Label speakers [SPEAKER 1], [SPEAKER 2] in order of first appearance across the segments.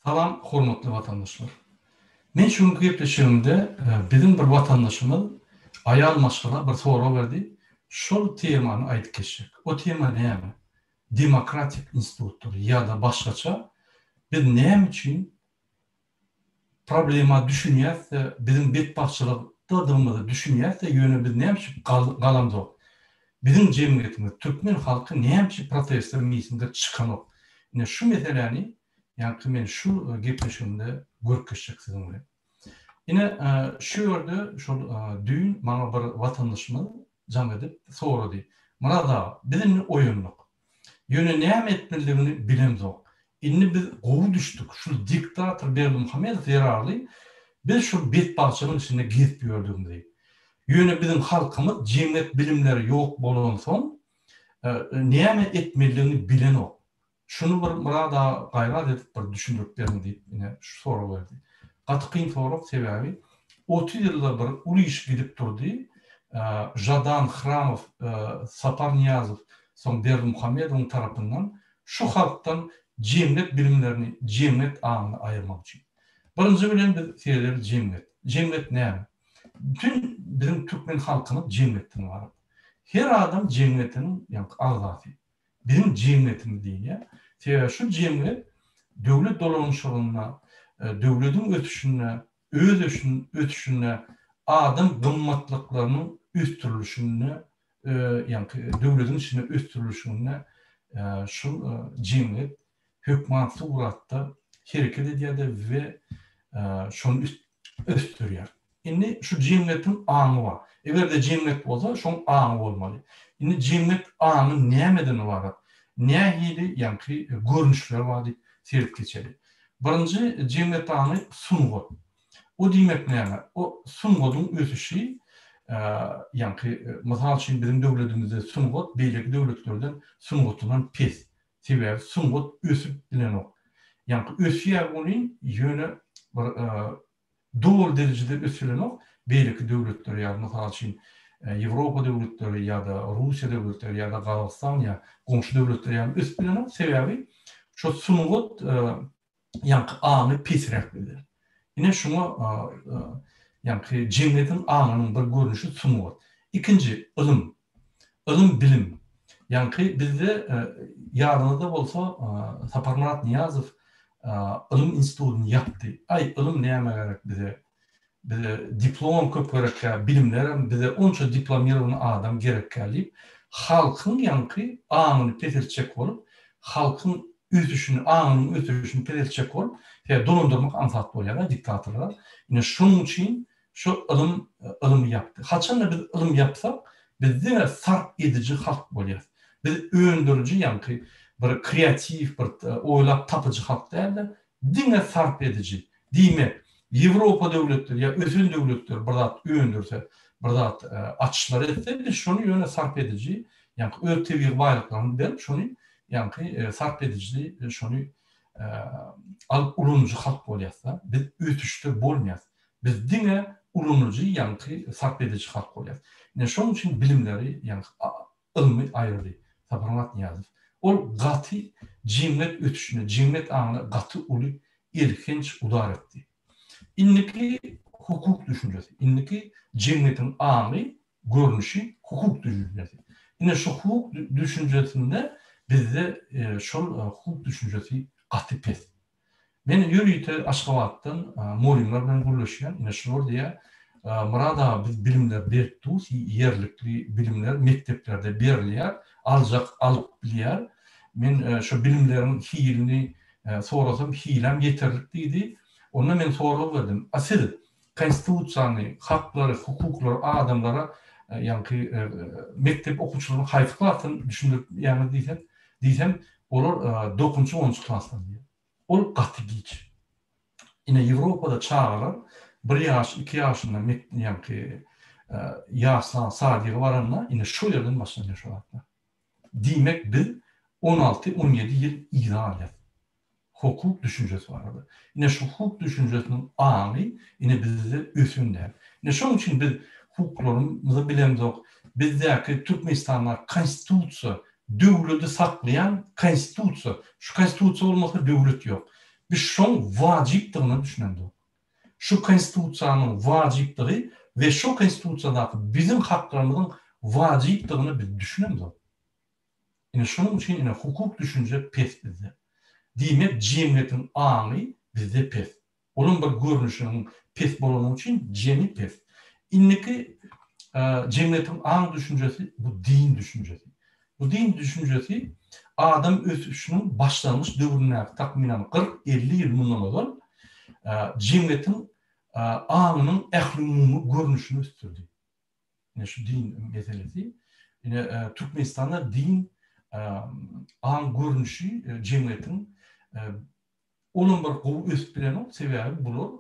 [SPEAKER 1] Salam hormatly watandaşlar. Men şu günki gepleşigimde biziň bir watandaşymyz aýal maşgala bir sorag berdi. Şol temany aýdyp geçjek. O tema näme? Demokratik institutlar ýa-da başgaça biz näme üçin Problema düşünýäs-de, biziň betbagtçylykdadygymyzy düşünýäs-de, ýöne biz näme üçin galamzok? Biziň jemgyýetimiz, türkmen halky näme üçin proteste, mitinge çykanok? Ine şu meseläni ýaňky men şu gepleşigimde görüp geçjek siziň bilen. Ine şu ýerde şol düýn maňa bir watandaşymyz jaň edip sorady. Myrat aga, biz indi oýandyk. Ýöne näme etmelidigini bilemzok. Indi biz gowy düşdük. Şul diktator Berdimuhamedow zerarly biz şul betbagtçylygyň içinde gezip ýördügimizi. Ýöne biziň halkymyz jemgyýet bilimleri ýok bolansoň näme etmelidigini bilenok. Şuny bir Myrat aga gaýrat edip bir düşündirip beriň diýip ine şu sorag berdi. Gaty kyn sorag sebäbi 30 ýylda bir uly iş gidip durdy. Žadan Hramow, Sapar Nyýazow, soň Berdimuhamedowyň tarapyndan şu halkdan jemgyýet bilimlerini, jemgyýet aňyny aýyrmak üçin. Birinji bilen biz seredeli jemgyýet. Jemgyýet näme? Bütin biziň türkmen halkymyz jemgyýetden ybarat. Her adam jemgyýetiniň ýaňky agzasy. Biziň jemgyýetimiz diýilýär. Sebäbi şu jemgyýet döwlet dolanyşygynda, döwlediň ösüşinde, öz ösüşinde, adam gymmatlyklarynyň ösdürilişinde, ýaňky döwlediň içinde ösdürilişinde şu jemgyýet hökman suratda hereket edýär-de we şony ösdürýär. Indi şu jemgyýetiň aňy bar. Eger-de jemgyýet bolsa, şoň aňy bolmaly. Indi jemgyýet aňy nämeden ybarat? Nähili ýaňky görnüşleri bar diýip seredip geçeli. Birinji jemgyýet aňy sungat. O diýmek näme? O sungatyň ösüşi, ýaňky mysal üçin biziň döwletimizde sungat beýleki döwletlerden sungatyndan pes. Sebäbi sungat ösüp bilenok. Ýaňky ösýär welin ýöne bir doly derejede ösülenok. Beýleki döwletler ýaly mysal üçin Ýewropa döwletleri ýa-da Russiýa döwletleri ýa-da Gazagystan ýa goňşy döwletler ýaly ösüp bilenok. Sebäbi şo sungat ýaňky aňy pesräk bizde. Ine şuňa ýaňky jemgyýetiň aňynyň bir görnüşi sungat. Ikinji ylym. Ylym bilim. Ýaňky bizde ýadyňyzda bolsa Saparmyrat Nyýazow ylym institutyny ýapdy. Aý ylym nämä gerek bize? Bize diplomam köp gerekkä, bilimlerem bize onça diplomirowany adam gerekkä diýip, halkyň ýaňky aňyny peseltjek bolup, halkyň ösüşini, aňynyň ösüşini peseltjek bolup, sebäbi dolandyrmak aňsat bolýar-da diktatorlara. Ine şonuň üçin şu ylym, ylymy ýapdy. Haçanda biz ylym ýapsak, biz diňe sarp ediji halk bolýas. Biz öndüriji ýaňky bir kreatiw, bir oýlap tapyjy halk däl-de, Diňe sarp ediji. Diýmek, Ýewropa döwletleri ýa ösen döwletler bir zat öndürse, bir zat açyşlar etse, biz şony ýöne sarp ediji, ýaňky öz tebigy baýlyklarymyzy berip, şony ýaňky sarp ediji, şony alyp ulanyjy halk bolýas-da. Biz ösüşde bolmaýas. Biz diňe ulanyjy, ýaňky sarp ediji halk bolýas. Ine, şonuň üçin bilimleri ýaňky ylmy aýyrdy Saparmyrat Nyýazow. Ol gaty jemgyýet ösüşine, jemgyýet aňyna gaty uly elhenç udar etdi. Indiki hukuk düşünjesi, indiki jemgyýetiň aňy, görnüşi hukuk düşünjesi. Ine şu hukuk düşünjesinde bizde şol hukuk düşünjesi gaty pes. Men ýörite Aşgabatdan mugallymlar bilen gürleşýän, ine şular diýýär, Myrat aga biz bilimler berip durus, ýerlikli bilimler mekdeplerde berilýär, aljak alyp bilýär. Men şu bilimleriň hilini sorasam hilem ýeterlik diýdi. Onda men sorag berdim, a siz konstitusiýany, haklary, hukuklary adamlara ýaňky mekdep okuwçylaryna haýsy klasdan düşündirýäňiz diýsem, diýsem, olar dokunjy, onunjy klasdan diýýär. Ol gaty giç. Ine Ýewropada çagalar bir ýaş, iki ýaşynda ýaňky ýasla, sadige baranda ine şo ýerden başlanýar şo zatlar. Diýmek biz 16, 17 ýyl yza galýas. Hukuk düşünjesi barada. Ine şu hukuk düşünjesiniň aňy ine bizde ösen däl. Ine şonuň üçin biz hukuklarymyzy bilemzok. Bizdäki Türkmenistandaky konstitusiýa döwledi saklaýan konstitusiýa. Şu konstitusiýa bolmasa döwlet ýok. Biz şoň wajypdygyna düşünemzok. Şu Konstitusiýanyň wajypdygy we şo Konstitusiýadaky biziň haklarymyzyň wajypdygyna biz düşünemzok. Ine şonuň üçin ine hukuk düşünje pes bizde. Diýmek jemgyýetiň aňy bizde pes. Olam bir görnüşiniň pes bolany üçin jemi pes. Indiki jemgyýetiň aň düşünjesi bu din düşünjesi. Bu din düşünjesi adam ösüşiniň başlangyç döwründäki takmynan 40-50 ýyl mundan ozal jemgyýetiň aňynyň ählumumy görnüşini ösdürdi. Ine şu din meselesi. Ine Türkmenistanda din aň görnüşi jemgyýetiň Olam bir gowy ösüp bilenok, sebäbi bular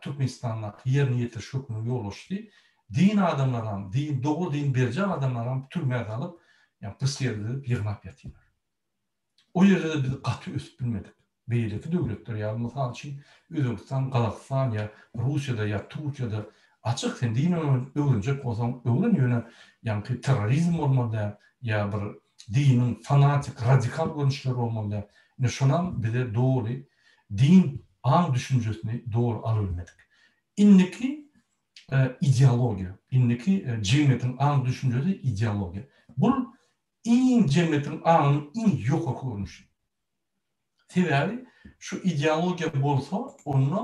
[SPEAKER 1] Türkmenistandaky ýerine ýetiriş höküminiň ýolbaşçysy din adamlaram, din, dogry din berjek adamlaram türmä salyp, ýa prsled edip ýygnap ýatyrlar. O ýerde-de biz gaty ösüp bilmedik. Beýleki döwletler ýaly, mysal üçin, Özbegistan, Gazagystan ýa Russiýada ýa Türkiýede açyk sen din öwrenjek bolsaň öwren, ýöne ýaňky terrorizm bolmaly däl ýa bir diniň fanatik, radikal görnüşleri bolmaly däl. Ine şonam bize doly din aň düşünjesini doly alabilmedik. Indiki ideologiýa, indiki jemgyýetiň aň düşünjesi ideologiýa. Bul iň jemgyýetiň aňynyň iň ýokarky görnüşi. Sebäbi şu ideologiýa bolsa onda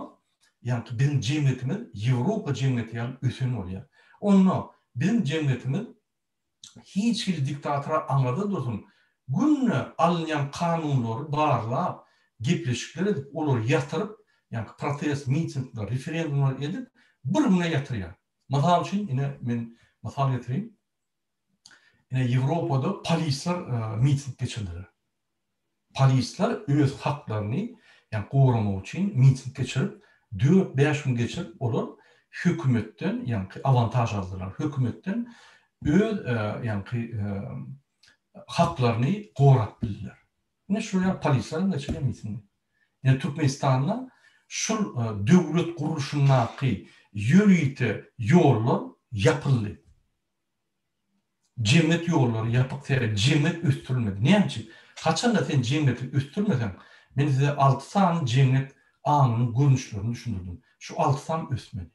[SPEAKER 1] ýaňky biziň jemgyýetimiz Ýewropa jemgyýeti ýaly ösen bolýar. Onda biziň jemgyýetimiz hiç hili diktatora aňyrda dursun, günde alynýan kanunlary barlap, gepleşikler edip, olary ýatyryp, ýaňky protest, mitingler, referendumlar edip, bir güne ýatyrýar. Mysal üçin, ine, men mysal getireyim. Ine, Ýewropada polisler miting geçirdiler. Polisler öz haklaryny ýagny goramak üçin miting geçirip, dört-bäş gün geçirip, olar hökümetden ýaňky awantaž aldylar. Hökümetden öz ýaňky haklaryny gorap bildiler. Ine şol ýaly polisler hem geçirýär mitingi. Ine Türkmenistanda şul döwlet gurluşyndaky ýörite ýollar ýapyldy. Jemgyýet ýollary ýapyk sebäbi jemgyýet ösdürilmedi. Näme üçin? Haçanda sen jemgyýeti ösdürmeseň, men size alty sany jemgyýet aňynyň görnüşlerini düşündirdim. Şu altysam ösmedi.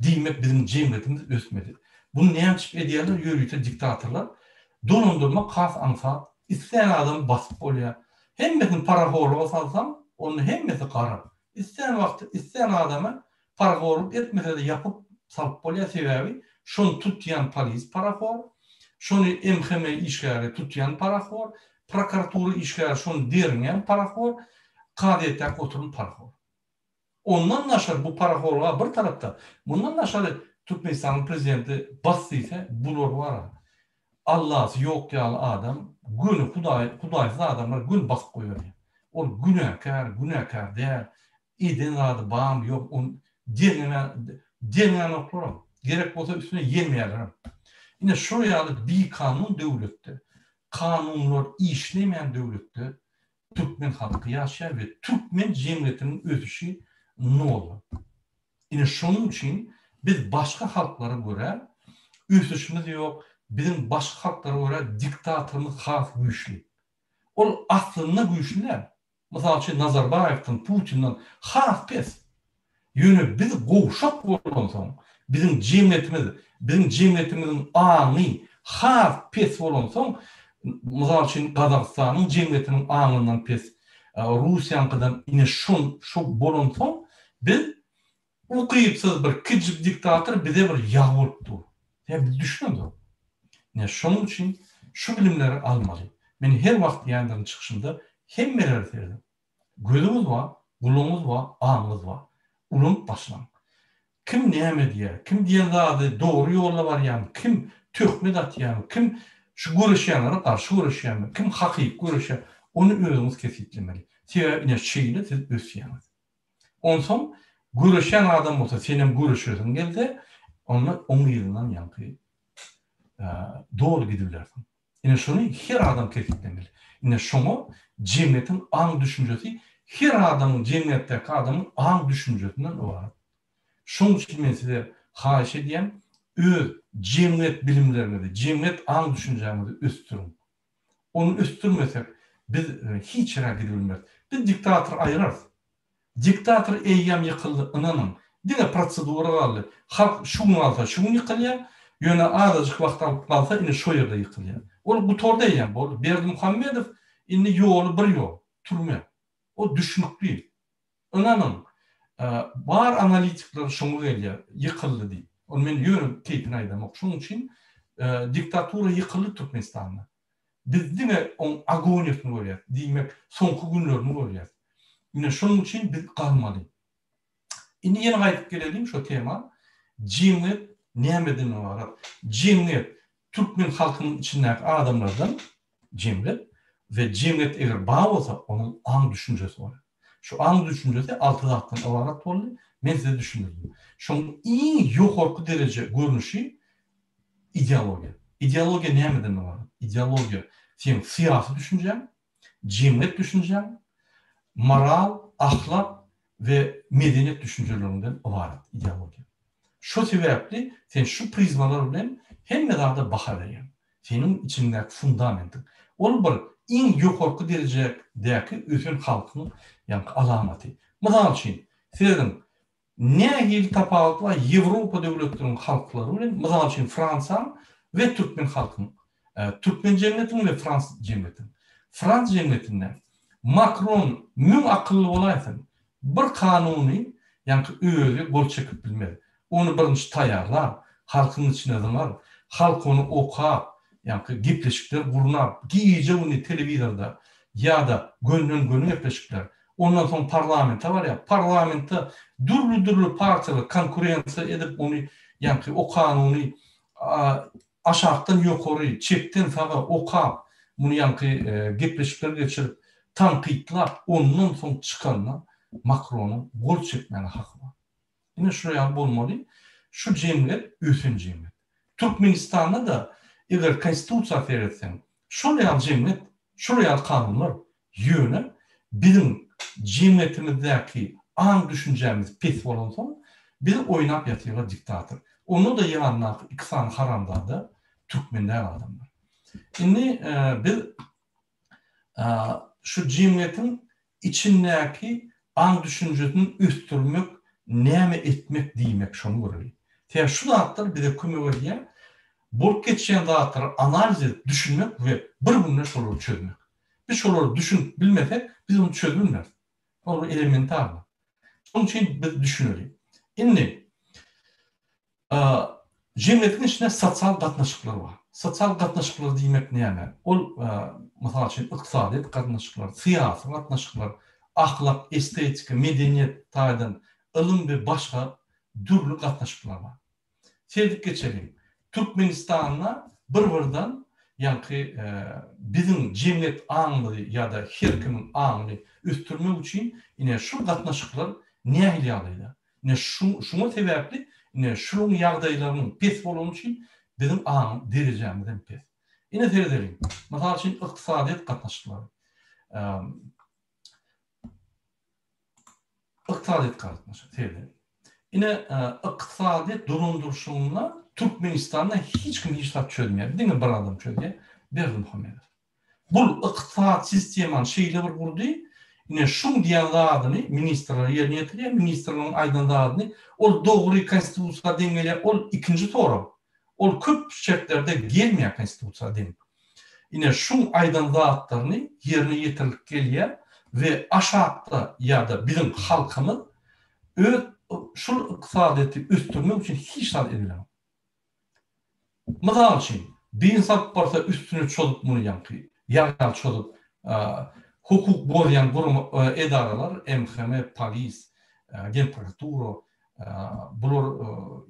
[SPEAKER 1] Diýmek biziň jemgyýetimiz ösmedi. Buny näme üçin edýärler ýörite diktatorlar? Dolandyrmak has aňsat. Islän adamy basyp bolýar. Hemmesini parahorluga salsaň, onda hemmesi gara. Islän wagty islän adamy Parahorluk etmesede ýapyp salyp bolýar sebäbi şony tutýan polis parahor, şony MHM işgäri tutýan parahor, prokuratura işgäri şony derňän parahor, kazyýetdäki oturan parahor. Ondan daşary bu parahorlyga bir tarapda, mundan daşary Türkmenistanyň prezidenti bas diýse bular bara Allasy ýok ýaly adam göni hudaý hudaýsyz adamlar göni basyp goýberýär. Ol günäkär, günäkär däl, Eden zady barmy ýok ony derňemän derňänoklaram. Gerek bolsa üstüne ýelmeýärlerem. Ine şol ýaly bikanun döwletde, kanunlar işlemeýän döwletde türkmen halky ýaşaýar we türkmen jemgyýetiniň ösüşi nolda. Ine şonuň üçin biz başga halklara görä ösüşimiz ýok, biziň başga halklara görä diktatorymyz has güýçli. Ol aslynda güýçli däl. Mysal üçin Nazarbaýewden, Putinden has pes. Ýöne biz gowşak bolansoň, biziň jemgyýetimiz, biziň jemgyýetimiziň aňy has pes bolansoň, mysal üçin Gazagystanyň jemgyýetiniň aňyndan pes, Russiýaňkydan ine şol şo bolansoň biz ukypsyz bir kiçijik diktator bize bir ýag bolup dur. Sebäbi biz düşünemzok. Ine şonuň üçin şu bilimleri almaly. Men her wagt diýendirin çykyşymda hemmelere serediň. Gözüňiz bar, gulagyňyz bar, aňyňyz bar. Ulanyp başlaň. Kim näme diýýär, kim diýen zady dogry ýolda barýarmy, kim töhmet atýarmy, kim şu göreşýänlere garşy göreşýärmi, kim hakyky göreşýär, ony özüňiz kesgitlemeli. Sebäbi ine şeýle siz ösýäňiz. Onsoň göreşýän adam bolsa senem göreşesiň gelse, onda oň yzyndan ýaňky doly gidibilersiň. Ine şuny her adam kesgitlemeli. Ine şoňa jemgyýetiň aň-düşünjesi her adamyň jemgyýetdäki adamyň aň-düşünjesinden ybarat. Şoň üçin men size haýyş edýän, öz jemgyýet bilimleriňizi, jemgyýet aň-düşünjäňizi ösdüriň. Ony ösdürmesek, biz hiç ýere gidibilmeris. Biz diktator aýyrarys. Diktator eýýäm ýykyldy, ynanyň. Diňe prosedura galdy. Halk şu gün galsa şu gün ýykylýar, ýöne azajyk wagt alyp galsa ine şo ýerde ýykylýar. Ol gutardy eýýäm, boldy. Berdimuhamedow indi ýoly bir ýol, türme. O düşnükli. Ynanyň, bar analitikler şoňa gelýär, ýykyldy diýip. Ony men ýöne keýpine aýdamok. Şonuň üçin diktatura ýykyldy Türkmenistanda. Biz diňe oň agoniýasyny görýäs, diýmek, soňky günlerini görýäs. Ine, şonuň üçin biz galmaly. Indi ýene gaýdyp geleliň şo tema. Jemgyýet nämeden ybarat? Jemgyýet türkmen halkynyň içindäki adamlardan jemgyýet we jemgyýet eger bar bolsa, onuň aň-düşünjesi bolýar. Şu aň-düşünjesi alty zatdan ybarat boldy. Men size düşündirdim. Şonuň iň ýokarky dereje görnüşi Ideologiýa. Ideologiýa nämeden ybarat? Ideologiýa seň syýasy düşünjäň, jemgyýet düşünjäň, moral, ahlak we medeniýet düşünjeleriňden ybarat ideologiýa. Şo sebäpli sen şu prizmalar bilen hemme zada baha berýäň. Seniň içiňdäki fundamentiň. Ol bir iň ýokarky derejedäki ösen halkyň ýaňky alamaty. Mysal üçin, serediň, Nähili tapawut bar Ýewropa döwletleriniň halklary bilen, mysal üçin Fransiýanyň we türkmen halkynyň, türkmen jemgyýetiniň we frans jemgyýetiniň. Frans jemgyýetinde Makron müň akylly bolaýsyn, bir kanuny ýaňky özi gol çekip bilmez. Ony birinji taýýarlar, halkyň içine zyňar, halk ony okap, ýaňky gepleşikler gurnap, gije-gündiz telewizorda ýa-da gönden-göni gepleşikler, Ondan soň parlamente barýar. Parlamentde dürli-dürli partiýalar konkurensiýa edip ony ýaňky o kanuny aşakdan ýokary, çepden saga okap, muny ýaňky gepleşikler geçirip, tankytlap, ondan soň çykanda Makronyň gol çekmäne haky bar. Ine şular ýaly bolmaly. Şu jemgyýet ösen jemgyýet. Türkmenistanda-da eger konstitusiýa seretseň, şol ýaly jemgyýet, şol ýaly kanunlar. Ýöne biziň jemgyýetimizdäki aň-düşünjämiz pes bolansoň, bizi oýnap ýatyrlar diktator. Onda-da ýanyndaky iki sany haramzada türkmen däl adamlar. Indi biz şu jemgyýetiň içindäki aň-düşünjesini ösdürmek näme etmek diýmek şony göreli. Sebäbi şu zatlar bize kömek edýär, bolup geçýän zatlary analiz edip düşünmek we bir günde şolary çözmek. Biz şolary düşünip bilmesek, biz ony çözüp bilmeris. Ol elementarny. Şonuň üçin biz düşüneli. Indi Jemgyýetiň içinde sosial gatnaşyklar bar. Sosial gatnaşyklar diýmek näme? Ol, mysal üçin, ykdysadyýet gatnaşyklar, syýasy gatnaşyklar, ahlak, estetika, medeniýet taýdan, ylym we başga dürli gatnaşyklar bar. Seredip geçeliň. Türkmenistanda bir-birden ýaňky biziň jemgyýet aňymyzy ýa-da her kimiň aňyny ösdürmek üçin ine şu gatnaşyklar nähili ýagdaýda? Ine şu şuňa sebäpli ine şunuň ýagdaýlarynyň pes bolany üçin biziň aň derejämiz hem pes. Ine seredeliň. Mysal üçin ykdysadyýet gatnaşyklary. Ykdysadyýet gatnaşyk seredeliň. Ine ykdysadyýet dolandyryşynda Türkmenistanda hiç kim hiç zat çözmeýär. Diňe bir adam çözýär. Berdimuhamedow. Bul ykdysady sistemany şeýle bir gurdy, ine şuň diýen zadyny ministrler ýerine ýetirýär, ministrleriň aýdan zadyny, ol dogry konstitusiýa deň gelýär, ol ikinji sorag. Ol köp şertlerde gelmeýär konstitusiýa deň. Ine şuň aýdan zatlaryny ýerine ýetirilip gelýär we aşakda ýa-da biziň halkymyz öz şul ykdysadyýeti ösdürmek üçin hiç zat edilenok. Mysal üçin, biznes alyp barsa üstüne çozup muny ýaňky ýag çozup hukuk bozýan gurama edaralar MHM, polis, genprokuratura bular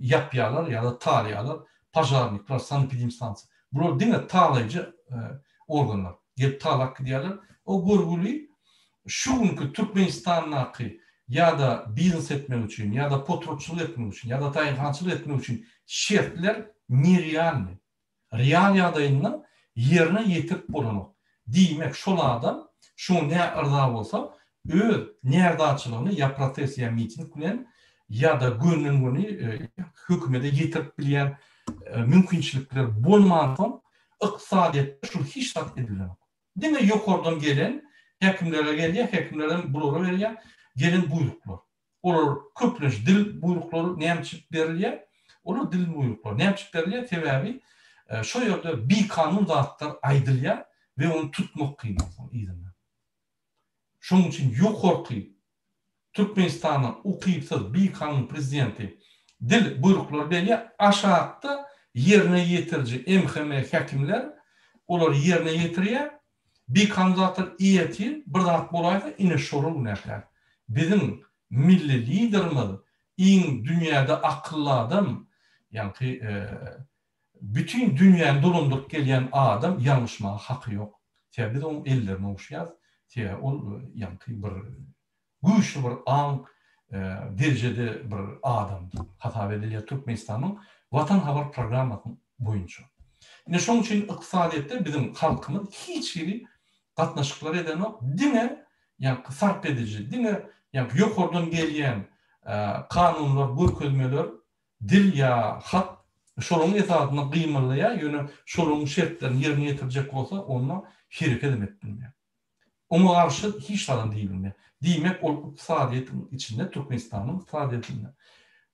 [SPEAKER 1] ýapýarlar ýa-da talaýarlar, požarnikler, sanepidemstansiýa. Bular diňe talaýjy organlar. Gelip talap gidýärler. O görgüli şu günki Türkmenistandaky ýa-da biznes etmek üçin, ýa-da potratçylyk etmek üçin, ýa-da daýhançylyk etmek üçin şertler nerealnyý. Real ýagdaýynda ýerine ýetirip bolanok. Diýmek, şol adam şuňa närza bolsa, öz närzaçylygyny ýa protest ýa miting bilen, ýa-da gönden-göni hökümete ýetirip bilýän mümkinçilikler bolmansoň, ykdysadyýetde şul hiç zat edilenok. Diňe ýokardan gelen häkimlere gelýär, häkimlerem bulara berýär. gelen buýruklar. Olar köplenç dil buýruklary näme üçin berilýär? Olar dil buýruklary näme üçin berilýär? Sebäbi şo ýerde bikanun zatlar aýdylýar we ony tutmak kyn onsoň yzyndan. Şonuň üçin ýokarky Türkmenistanyň ukypsyz bikanun prezidenti dil buýruklary berýär, aşakda ýerine ýetiriji MHM häkimler olary ýerine ýetirýär, bikanun zatlar ertir bir zat bolaýsa ine şolar günäkär. Biziň milli liderimiz iň dünýäde akylly adam ýaňky Bütin dünýäni dolandyryp gelýän adam ýalňyşmaga haky ýok. Sebäbi biz onuň ellerini ogşaýarys. Sebäbi ol ýaňky bir güýçli bir aň derejede bir adam hasap edilýär Türkmenistanyň Watan habar programmasynyň boýunça. Ine şonuň üçin ykdysadyýetde biziň halkymyz hiç hili gatnaşyklar edenok, diňe ýaňky sarp ediji, diňe ýaňky ýokardan gelýän kanunlar, görkezmeler Dil ýa hat şolaryň esasynda gymyldaýar, ýöne şolaryň şertlerini ýerine ýetirjek bolsa, onda herekedem edip bilmeýär. Oňa garşy hiç zadam diýilmeýär. Diýmek, ol ykdysadyýetiň içinde, Türkmenistanyň ykdysadyýetinde,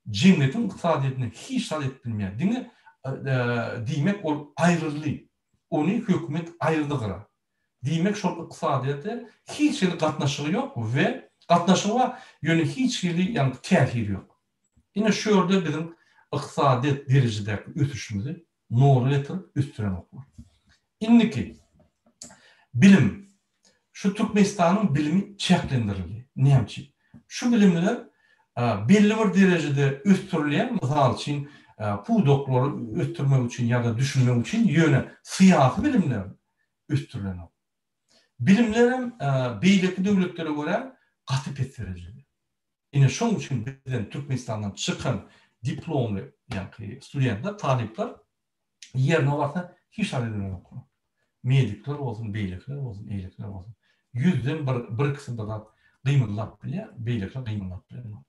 [SPEAKER 1] jemgyýetiň ykdysadyýetinde hiç zat edip bilmeýär. Diňe, diýmek, ol aýryldy. Ony hökümet aýyrdy gyra. Diýmek, şol ykdysadyýete hiç hili gatnaşygy ýok we gatnaşygy bar, ýöne hiç hili ýaňky täsiri ýok. Ine şu ýerde biziň ykdysadyýet derejedäki ösüşimizi nola getirip ösdürenoklar. Indiki bilim. Şu Türkmenistanyň bilimi çäklendirildi. Näme üçin? Şu bilimler belli bir derejede ösdürilýär, mysal üçin pudaklary ösdürmek üçin ýa-da düşünmek üçin, ýöne syýasy bilimler ösdürilenok. Bilimlerem beýleki döwletlere görä gaty pes derejede. Ine şoň üçin bizden Türkmenistandan çykan diplomly ýaňky studentler, talyplar ýerine barsa hiç zat edenoklar. Medikler bolsun, beýlekiler bolsun, eýlekiler bolsun. Ýüzden bir, bir ikisi bir zat gymyldap bilýär, beýlekiler gymyldap bilenok.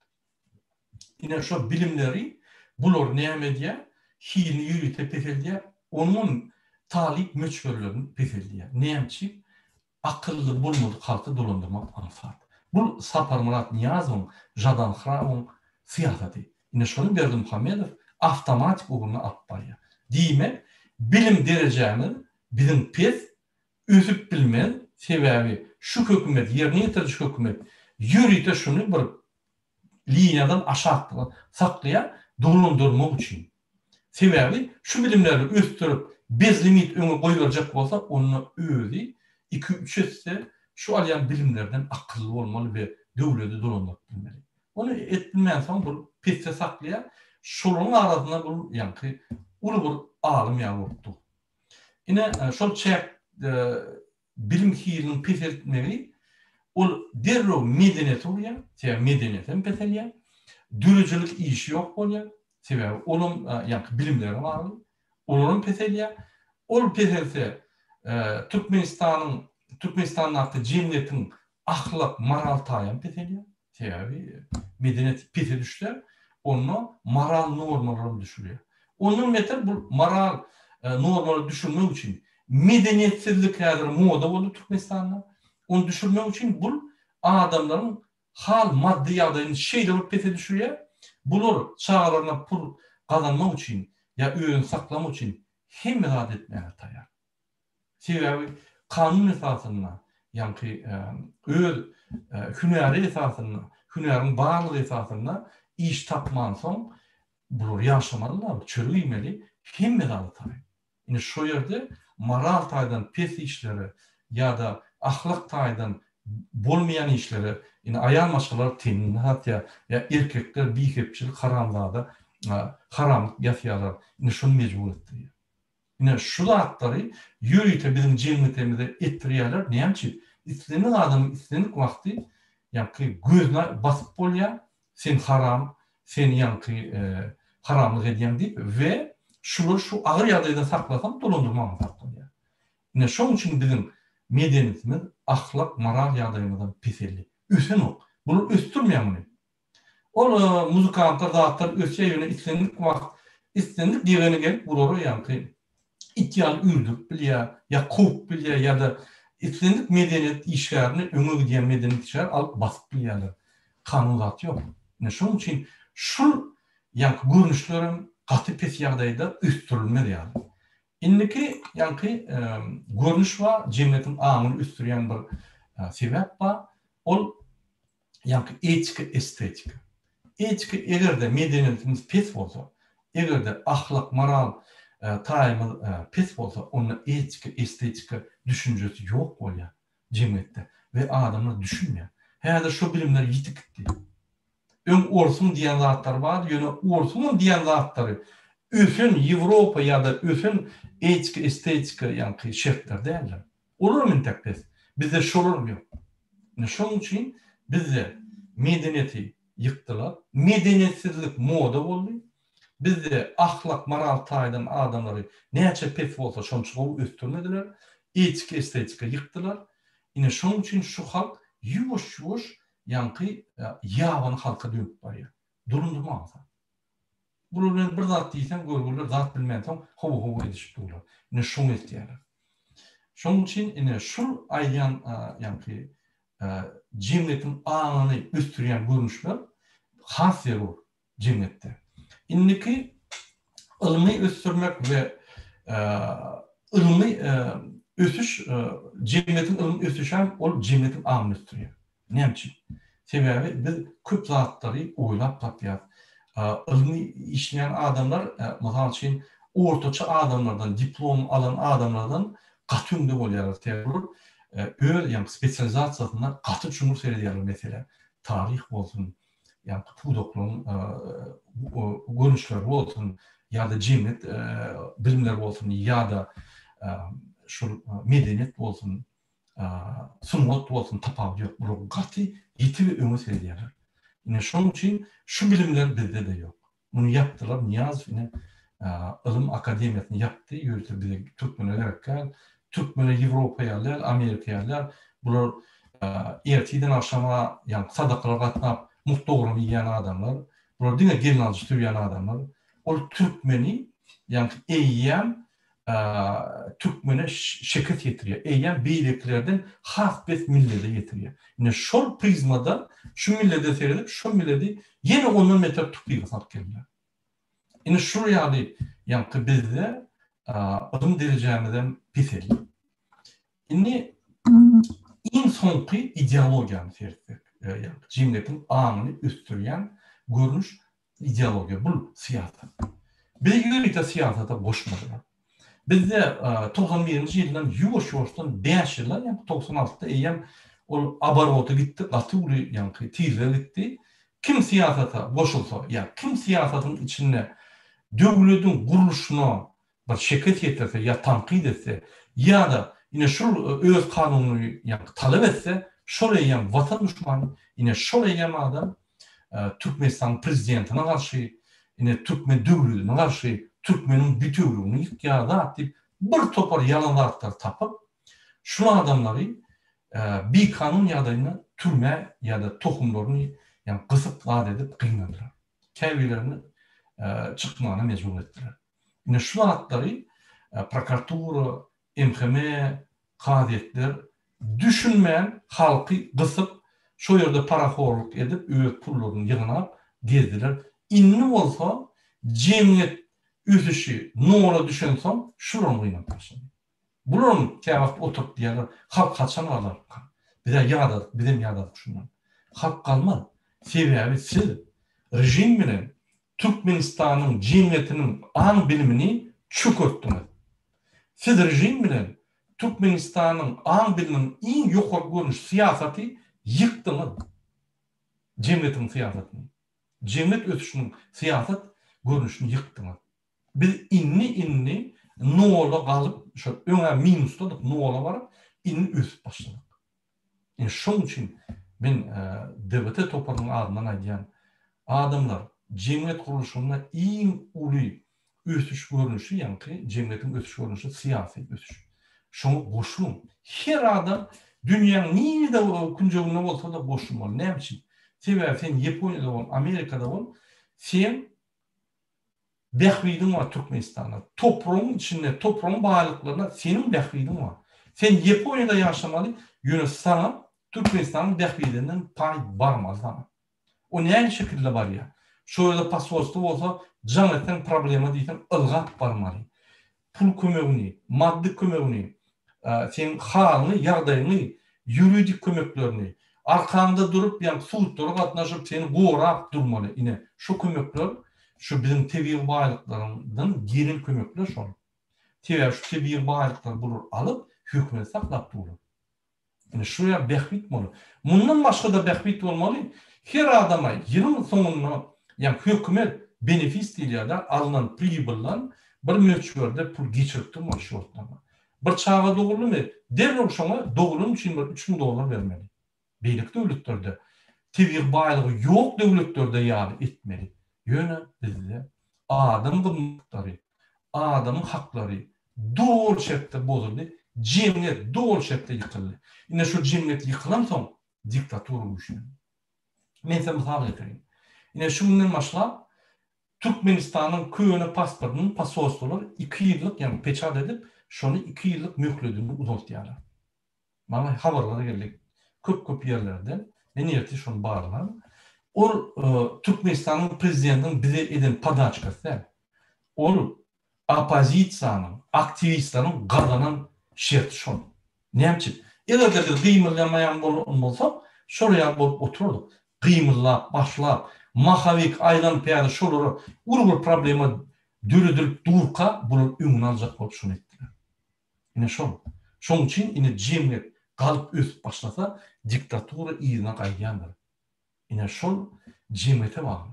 [SPEAKER 1] Ine şo bilimleri bular näme edýär? Hilini ýörite peseldýär, onuňam talyp möçberlerini peseldýär. Näme üçin? Akylly bolmadyk halky dolandyrmak aňsat. Bul Saparmyrat Nyýazowyň, Žadan Hrawowyň syýasaty. Ine şony Berdimuhamedow awtomatik ugruna alyp barýar. Diýmek, bilim derejämiz biziň pes, ösüp bilmez, sebäbi şu hökümet, ýerine ýetiriji hökümet ýörite şuny bir liniýadan aşakda saklaýar dolandyrmak üçin. Sebäbi şu bilimleri ösdürip bezlimit öňe goýberjek bolsa onda özi iki-üç esse şu alýan bilimlerden akylly bolmaly we döwledi dolandyryp bilmeli. Ony edip bilmänsoň bul pesde saklaýar. Şolaryň arasynda bul ýaňky uly bir alym ýaly bolup dur. Ine şol çäk bilim hiliniň peseltmegi ol derrew medeniýete urýar, sebäbi medeniýet hem peselýär, döredijilik işi ýok bolýar, sebäbi olam ýaňky bilimlere bagly, olaram peselýär. Ol peselse Türkmenistanyň Türkmenistandaky jemgyýetiň ahlak, moral taýam peselýär. Sebäbi medeniýet pese düşse, onda moral normalaram düşürýär. Ondan beter bu moral normalary düşürmek üçin medeniýetsizlik häzir moda boldy Türkmenistanda. Ony düşürmek üçin bul adamlaryň hal maddy ýagdaýyny şeýle bir pese düşürýär. Bular çagalaryna pul gazanmak üçin ýa özüni saklamak üçin hemme zady etmäge taýýar. Sebäbi kanun esasynda, ýaňky öz hünäri esasynda, hünäriň barlygy esasynda iş tapmansoň, bular ýaşamaly-da, çörek iýmeli, hemme zada taýyn. Ine şo ýerde moral taýdan pes işlere ýa-da ahlak taýdan bolmaýan işlere, ine aýal maşgalalar tenini satýar, ýa erkekler bihepçilik, haramzada, haramlyk ýasýarlar, ine şony mejbur etdirýär. Ine şu zatlary ýörite biziň jemgyýetemize etdirýärler, näme üçin? Islendik adamyň islendik wagty ýaňky gözüne basyp bolýar, sen haram, sen ýaňky haramlyk edýäň diýip we şulary şu agyr ýagdaýda saklasaň dolandyrmak aňsat bolýar. Ine şoň üçin biziň medeniýetimiz, ahlak, moral ýagdaýymyzam peseldi. Ösenok. Bular ösdürmeýär muny. Ol muzykantlar zatlar ösýär ýöne islendik wagt islendik ýegeni gelip bulary ýaňky it ýaly üýrdürip bilýär ýa kowup bilýär ýa-da islendik medeniýet işgärini öňe gidýän medeniýet işgäri alyp basyp bilýärler. Kanun zat ýok. Ine şonuň üçin şul ýaňky görnüşlerem gaty pes ýagdaýda ösdürilmez ýaly. Indiki ýaňky görnüş bar, jemgyýetiň aňyny ösdürýän bir sebäp bar. Ol ýaňky etika, estetika. Etika eger-de medeniýetimiz pes bolsa, eger-de ahlak, moral taýymyz pes bolsa, onda etika, estetika düşünjesi ýok bolýar jemgyýetde we adamlar düşünmeýär. Häzir şo bilimler ýitip gitdi. Öň orsuň diýen zatlary bardy, ýöne orsuňam diýen zatlary ösen Ýewropa ýa-da ösen etika, estetika ýaňky şertler däldir. Olaram entek pes. Bizde şolaram ýok. Ine şonuň üçin bizde medeniýeti ýykdylar. Medeniýetsizlik moda boldy. Bizde ahlak, moral taýdan adamlary näçe pes bolsa şonça gowy ösdürmediler. Etika, estetika ýykdylar. Ine şonuň üçin şu halk ýuwaş-ýuwaş ýaňky ýabany halka dönüp barýar. Dolandyrmak aňsat. Bular bilen bir zat diýseň görgüliler zat bilmänsoň hawa-hawa edişip durlar. Ine şoňa eltýärler. Şonuň üçin ine şul aýdýan ýaňky jemgyýetiň aňyny ösdürýän görnüşler has zerur jemgyýetde. Indiki ylmy ösdürmek we ylmy ösüş jemgyýetiň ylmy ösüşem ol jemgyýetiň aňyny ösdürýär. Näme üçin? Sebäbi biz köp zatlary oýlap tapýas. Ylmy işleýän adamlar, mysal üçin, ortaça adamlardan, diplom alan adamlardan gaty öňde bolýarlar. Sebäbi olar öz ýagny spesializasiýasynda gaty çuňňur seredýärler meselä. Taryh bolsun, ýagny pudaklaryň görnüşleri bolsun ýa-da jemgyýet bilimleri bolsun ýa-da şol medeniýet bolsun. sungat bolsun tapawudy ýok. Bular gaty ýiti we öňe seredýärler. Ine şonuň üçin şu bilimler bizde-de ýok. Muny ýapdylar, Nyýazow ine ylym akademiýasyny ýapdy, ýörite bize türkmene gerek däl. Türkmene Ýewropa ýaly däl, Amerika ýaly däl. Bular ertirden agşama ýagny sadakalar gatnap mugt dogramy iýýän adamlar. Bular diňe gelnalyjy söýýän adamlar. Ol türkmeni ýagny eýýäm türkmene şekes ýetirýär. Eýýäm beýlekilerden has pes millede ýetirýär. Ine şol prizmadan şu millede seredip, şol milledi ýene ondan beter tupyga salyp gelýär. Ine şul ýaly ýaňky bizde ylym derejämizem peseldi. Indi iň soňky ideologiýany seretsek, ýagny jemgyýetiň aňyny ösdürýän görnüş Ideologiýa, bul syýasat. Bizi ýörite syýasata goşmadylar. Bizde 91-nji ýyldan ýuwaş-ýuwaşdan bäş ýyldan, ýagny 96-da eýýäm ol oborota gitdi, gaty uly ýaňky tizlige gitdi. Kim syýasata goşulsa, ýa kim syýasatyň içinde döwlediň gurluşyna bir şekes ýetirse ýa tankyt etse, ýa-da ine şul öz kanunyny ýaňky talap etse, şol eýýäm watan duşmany, ine şol eýýäm adam Türkmenistanyň prezidentine garşy, ine türkmen döwletine garşy, türkmeniň bitewüligini ýykýar zat diýip bir topar ýalan zatlary tapyp, şul adamlary bikanun ýagdaýynda türmä ýa-da tohumlaryny ýa gysyp zat edip gynadylar. Käbirlerini çykmagyna mejbur etdiler. Ine şu zatlary prokuratura, MHM, kazyýetler düşünmän halky gysyp, şo ýerde parahorluk edip öz pullaryny ýygnap gezdiler. Indi bolsa jemgyýet ösüşi nola düşensoň şularam gynanyp başlady. Bularam käwagt oturyp diýýärler, halk haçan galarka? Biz-ä ýadadyk, bizem ýadadyk şundan. Halk galmaz. Sebäbi siz režim bilen Türkmenistanyň jemgyýetiniň aň-bilimini çökertdiňiz. Siz režim bilen Türkmenistanyň aň-biliminiň iň ýokary görnüşi syýasaty ýykdyňyz. Jemgyýetiň syýasatyny. Jemgyýet ösüşiniň syýasat görnüşini ýykdyňyz. Biz indi-indi nola galyp, şo öň-ä minusdadyk, nola baryp, indi ösüp başladyk. Ine şoň üçin men DBT toparynyň adyndan aýdýan, adamlar, jemgyýet gurluşygynda iň uly ösüş görnüşi, ýaňky jemgyýetiň ösüş görnüşi syýasy ösüş. Şoňa goşulyň. Her adam dünýäň nirede künjeginde bolsa-da goşulmaly. Näme üçin? Sebäbi sen Ýaponiýada bol, Amerikada bol, sen Bähbidiň bar Türkmenistanda. Topragyň içinde, topragyň baýlyklaryna seniň bähbidiň bar. Sen Ýaponiýada ýaşamaly, ýöne saňa Türkmenistanyň bähbidinden paý barmaly saňa. O nähili şekilde barýar? Şo ýerde posolstwo bolsa, jaň etseň problema diýseň ylgap barmaly. Pul kömegini, maddy kömegini, seň halyňy, ýagdaýyňy, ýuridik kömeklerini, arkaňda durup ýa sudlara gatnaşyp seni gorap durmaly. Ine, şo kömekler şu biziň tebigy baýlyklarymyzdan gelen kömekler şol. Sebäbi şu tebigy baýlyklary bular alyp, hökümeti saklap durlar. Ine şu ýa bähbit bolmaly. Mundan başga-da bähbit bolmaly, her adama ýylyň soňunda ýa hökümet benefis diýilýär-de, alnan pribyldan bir möçberde pul geçirip durmaly şu wagtlarda. Bir çaga doguldymy, derrew şoňa dogulany üçin bir 3000 dollar bermeli. Beýleki döwletlerde, tebigy baýlygy ýok döwletlerde ýaly etmeli. Ýöne bizde adam gymmatlyklary, adamyň haklary doly şertde bozuldy, jemgyýet doly şertde ýykyldy. Ine şu jemgyýet ýykylansoň diktatura güýçlendi. Men size mysal getireýin. Ine şu günden başlap Türkmenistanyň köne pasportyny posolstwolar iki ýyllyk ýagny peçat edip şony iki ýyllyk möhledini uzaltýarlar. Maňa habarlar geldi köp-köp ýerlerden. Men ertir şony barlaryn. Ol Türkmenistanyň prezidentiniň bize eden podaçkasy däl. Ol oppozisiýanyň, aktiwistleriň gazanan şerti şol. Näme üçin? Eger-de biz gymyldamaýan bolan bolsak, şol ýaly bolup oturardyk. Gymyldap başlap, mahowik aýlanyp ýaly şolara uly bir problema döredilip durka bular öňüni aljak bolup şony etdiler. Ine şol. Şoň üçin ine jemgyýet galyp ösüp başlasa diktatura yzyna gaýdýandyr. Ine şol jemgyýete bagly.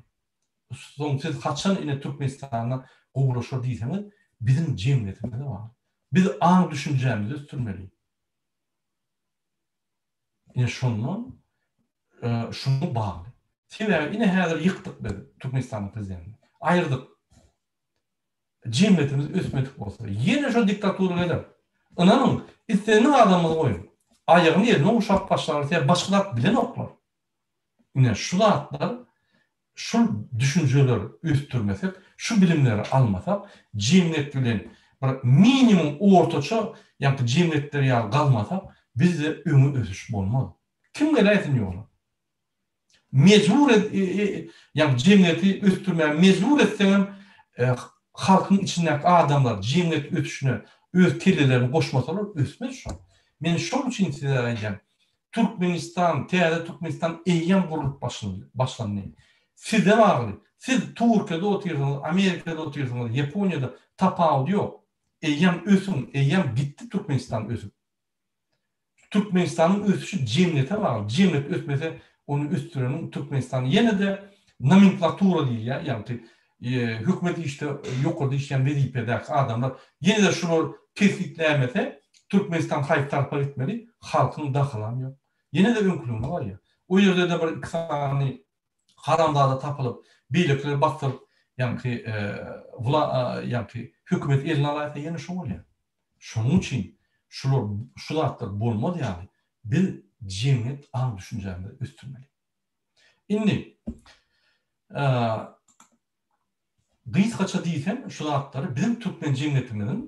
[SPEAKER 1] Soň siz haçan ine Türkmenistanda gowulaşar diýseňiz biziň jemgyýetimize bagly. Biz aň düşünjämizi ösdürmeli. Ine şondan şuňa bagly. Sebäbi ine häzir ýykdyk biz Türkmenistanyň prezidentini. Aýyrdyk. Jemgyýetimiz ösmedik bolsa, ýene şo diktatura geler. Ynanyň, islendik adamyňyzy goýuň, aýagyny eline ogşap başlarlar, sebäbi başga zat bilenoklar. Ine, şu zatlar, şul düşünjeleri ösdürmesek, şu bilimleri almasak, jemgyýet bilen bir minimum ortaça, ýaňky jemgyýetler ýaly galmasak, bizde öňe ösüş bolmaz. Kim geläýsin ýola? Mejbur ýagny jemgyýeti ösdürmäge mejbur etseňem halkyň içindäki adamlar jemgyýet ösüşine öz kellelerini goşmasalar ösmez şol. Men şol üçin size aýdýan Türkmenistan täze Türkmenistan eýýäm gurlup başlandy. Size bagly. Siz Türkiýede otyrsyňyz, Amerikada otyrsyňyz, Ýaponiýada tapawudy ýok. Eýýäm ösüň, eýýäm gitdi Türkmenistan ösüp. Türkmenistanyň ösüşi jemgyýete bagly. Jemgyýet ösmese, ony ösdüreniň Türkmenistan ýene-de nomenklatura diýilýär, ýagny hökümet işde ýokarda işleýän wezipedäki adamlar ýene-de şular kesgitlämese, Türkmenistan haýsy tarapa gitmeli, halkyň dahylam ýok. Ýene-de öňküligine barýar. O ýerde-de bir iki sany haramzada tapylyp, beýlekileri basdyryp, ýaňky ýaňky hökümet eline alaýsa ýene şo bolýar. Şonuň üçin şular şu zatlar bolmaz ýaly biz jemgyýet aň-düşünjämizi ösdürmeli. Indi gysgaça diýsem şu zatlary biziň türkmen jemgyýetimiziň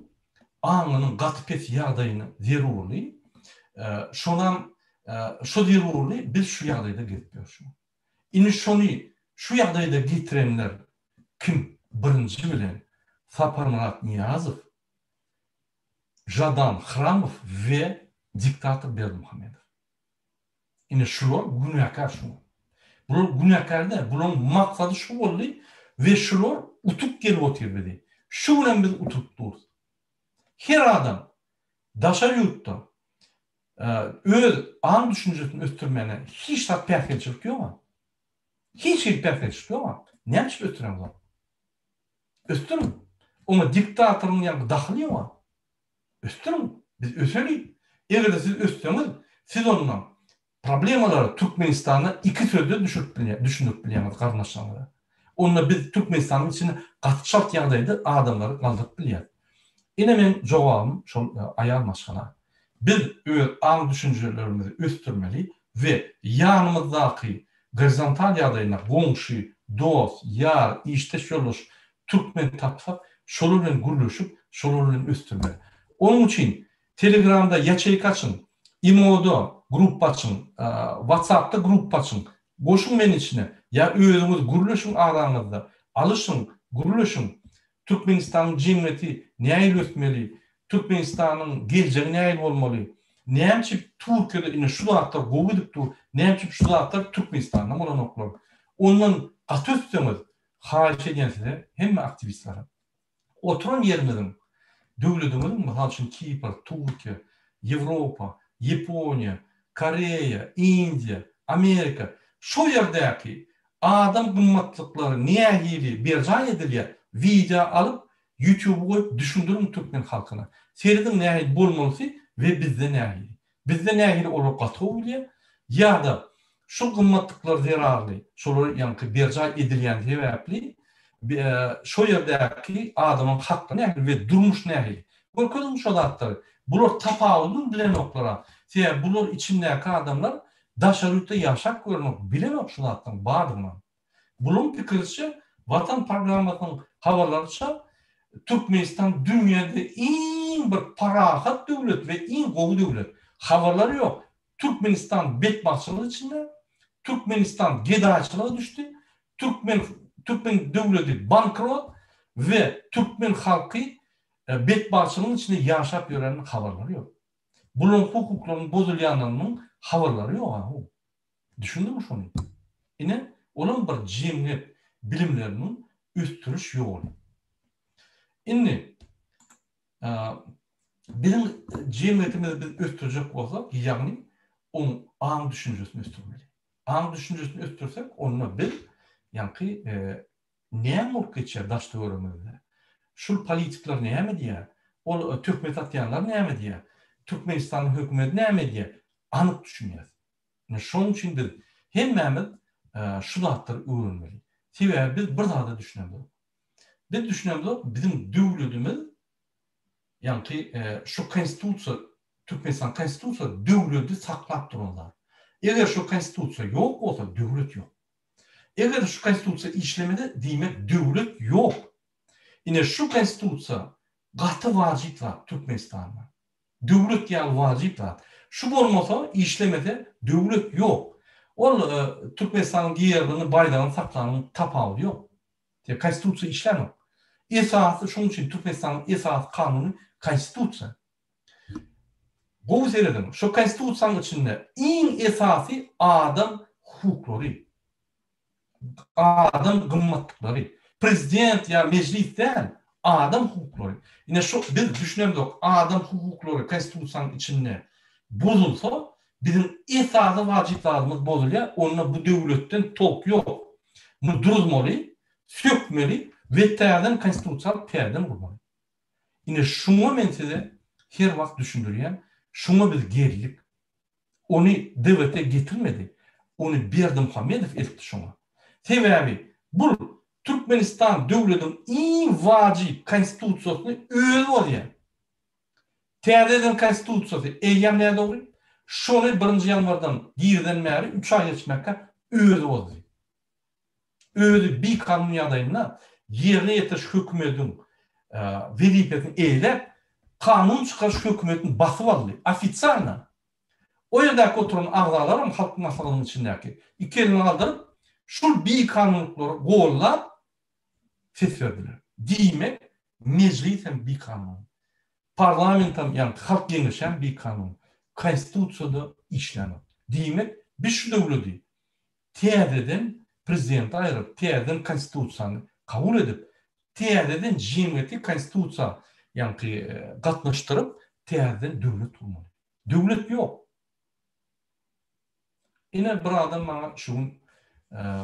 [SPEAKER 1] aňynyň gaty pes ýagdaýyny zerurly şonam şo zerurly biz şu ýagdaýda gezip ýörüs. Indi şony şu ýagdaýda getirenler kim birinji bilen Saparmyrat Nyýazow Žadan Hramow we diktator Berdimuhamedow. Ine şular günäkär şuňa. Bular günäkär däl, bularyň maksady şu boldy we şular utup gelip otyr bizi. Şu günem biz utulyp durus. Her adam daşary ýurtda öz aň-düşünjesini ösdürmäne hiç zat päsgelçilik ýog-a. Hiç hili päsgelçilik ýog-a. Näme üçin ösdüreňzok? Ösdüriň. Oňa diktatoryň ýaňky dahyly ýoga. Ösdüriň. Biz öseli. Eger-de siz össeňiz, siz onda problemalary Türkmenistanda iki sözde düşürip bilýär, düşündirip bilýäňiz garyndaşlaryňyza. Onda biz Türkmenistanyň içinde gaty çalt ýagdaýda adamlary galdyryp bilýäris. Ine meň jogabym şol aýal maşgala. Biz öz aň-düşünjelerimizi ösdürmeli we ýanymyzdaky gorizontal ýagdaýynda goňşy, dost, ýar, işdeş ýoldaş türkmen tapsak, şolar bilen gürleşip, şolar bilen ösdürmeli. Onuň üçin Telegramda ýaçeýka açyň, Imoda gruppa açyň, Whatsappda gruppa açyň, goşuň meni içine, Ýa özüňiz gürleşiň araňyzda, alyşyň, gürleşiň. Türkmenistanyň jemgyýeti nähili ösmeli, Türkmenistanyň geljegi nähili bolmaly, näme üçin Türkiýede ine şu zatlar gowy gidip dur, näme üçin şu zatlar Türkmenistanda bolanoklar. Ondan gaty ötseňiz, haýyş edýän size hemme aktiwistlere. Oturan ýeriňiziň, döwlediňiziň, mysal üçin Kipr, Türkiýe, Ýewropa, Ýaponiýa, Koreýa, Indiýa, Amerika, şo ýerdäki adam gymmatlyklary nähili berjaý edilýär, wideo alyp ýutuba goýup düşündiriň türkmen halkyna. Serediň nähili bolmalysy we bizde nähili. Bizde nähili olar gaty gowy bilýär. Ýa-da şu gymmatlyklar zerarly, şolar ýaňky berjaý edilýän sebäpli şo ýerdäki adamyň haky nähili we durmuş nähili. Görkeziň şo zatlary. Bular tapawudyny bilenoklar-a. Sebäbi bular içindäki adamlar daşary ýurtda ýaşap görenok, bilenok şu zatlaryň bardygynam. Bularyň pikiriçe, Watan programmasynyň habarlaryça, Türkmenistan dünýäde iň bir parahat döwlet we iň gowy döwlet. Habarlary ýok. Türkmenistan betbagtçylyk içinde, Türkmenistan gedaýçylyga düşdi, Türkmen türkmen döwleti bankrot we türkmen halky betbagtçylygyň içinde ýaşap ýöreniniň habarlary ýok. Bularyň hukuklarynyň bozulýanynyň habarlary ýok-a. Düşündiňmi şony? Ine, olam bir jemgyýet bilimleriniň ösdüriş ýoly. Indi, biziň jemgyýetimizi biz ösdürjek bolsak, ýagny oň aň-düşünjesini ösdürmeli. Aň-düşünjesini ösdürsek, onda biz ýaňky näme bolup geçýär daş-töweregimizde? Şul politikler näme diýýär? Ol töhmet atýanlar näme diýýär? Türkmenistanyň hökümeti näme edýär? Anyk düşünýäs. Ine şonuň üçin biz hemmämiz şu zatlary öwrenmeli. Sebäbi biz bir zada düşünemzok. Biz düşünemzok, biziň döwletimiz, ýaňky şu konstitusiýa, Türkmenistan konstitusiýa döwleti saklap duran zat. Eger şu konstitusiýa ýok bolsa, döwlet ýok. Eger şu konstitusiýa işlemese, diýmek döwlet ýok. Ine şu konstitusiýa gaty wajyp zat Türkmenistanda. Döwlet ýaly wajyp zat. Şu bolmasa, işlemese, döwlet ýok. Ol Türkmenistanyň gerbyny, baýdagyny saklanyň tapawudy ýok. Sebäbi Konstitusiýa işlänok. Esasy şonuň üçin Türkmenistanyň esasy kanuny Konstitusiýa. Gowy serediň, şo Konstitusiýanyň içinde iň esasy adam hukuklary. Adam gymmatlyklary. Prezident ýa mejlis däl, adam hukuklary. Ine şu biz düşünemzok, adam hukuklary konstitusiýanyň içinde bozulsa, biziň esasy wajyp zadymyz bozulýar, onda bu döwletden tolk ýok. Muny duruzmaly, sökmeli we täzeden konstitusiýa alyp täzeden gurmaly. Ine şuňa men size her wagt düşündirýän, şuňa biz geldik. Ony DWT getirmedi. Ony Berdimuhamedow eltdi şoňa. Sebäbi bul Türkmenistan döwlediň iň wajyp konstitusiýasyny özi bozýar. Täze eden konstitusiýasy eýýäm nädogry. Şony birinji ýanwardan girizen bäri üç aý geçmekkä özi bozdy. Özi bikanun ýagdaýynda ýerine ýetiriş hökümediň wezipesini eýeläp, kanun çykaryş hökümetini basyp aldy. Ofisialno. O ýerdäki oturan agzalaram Halk Maslahatynyň içindäki iki elini galdyryp, şul bikanunlyklary gollap ses berdiler. Diýmek, Mejlis hem bikanun. Parlamentem, ýagny Halk Geňeşi hem bikanun. Konstitusiýada işlänok. Diýmek, biz şu döwledi täzeden prezidenti aýryp, täzeden konstitusiýany kabul edip, täzeden jemgyýeti konstitusiýa ýaňky gatnaşdyryp, täzeden döwlet gurmaly. Döwlet ýok. Ine bir adam maňa şu gün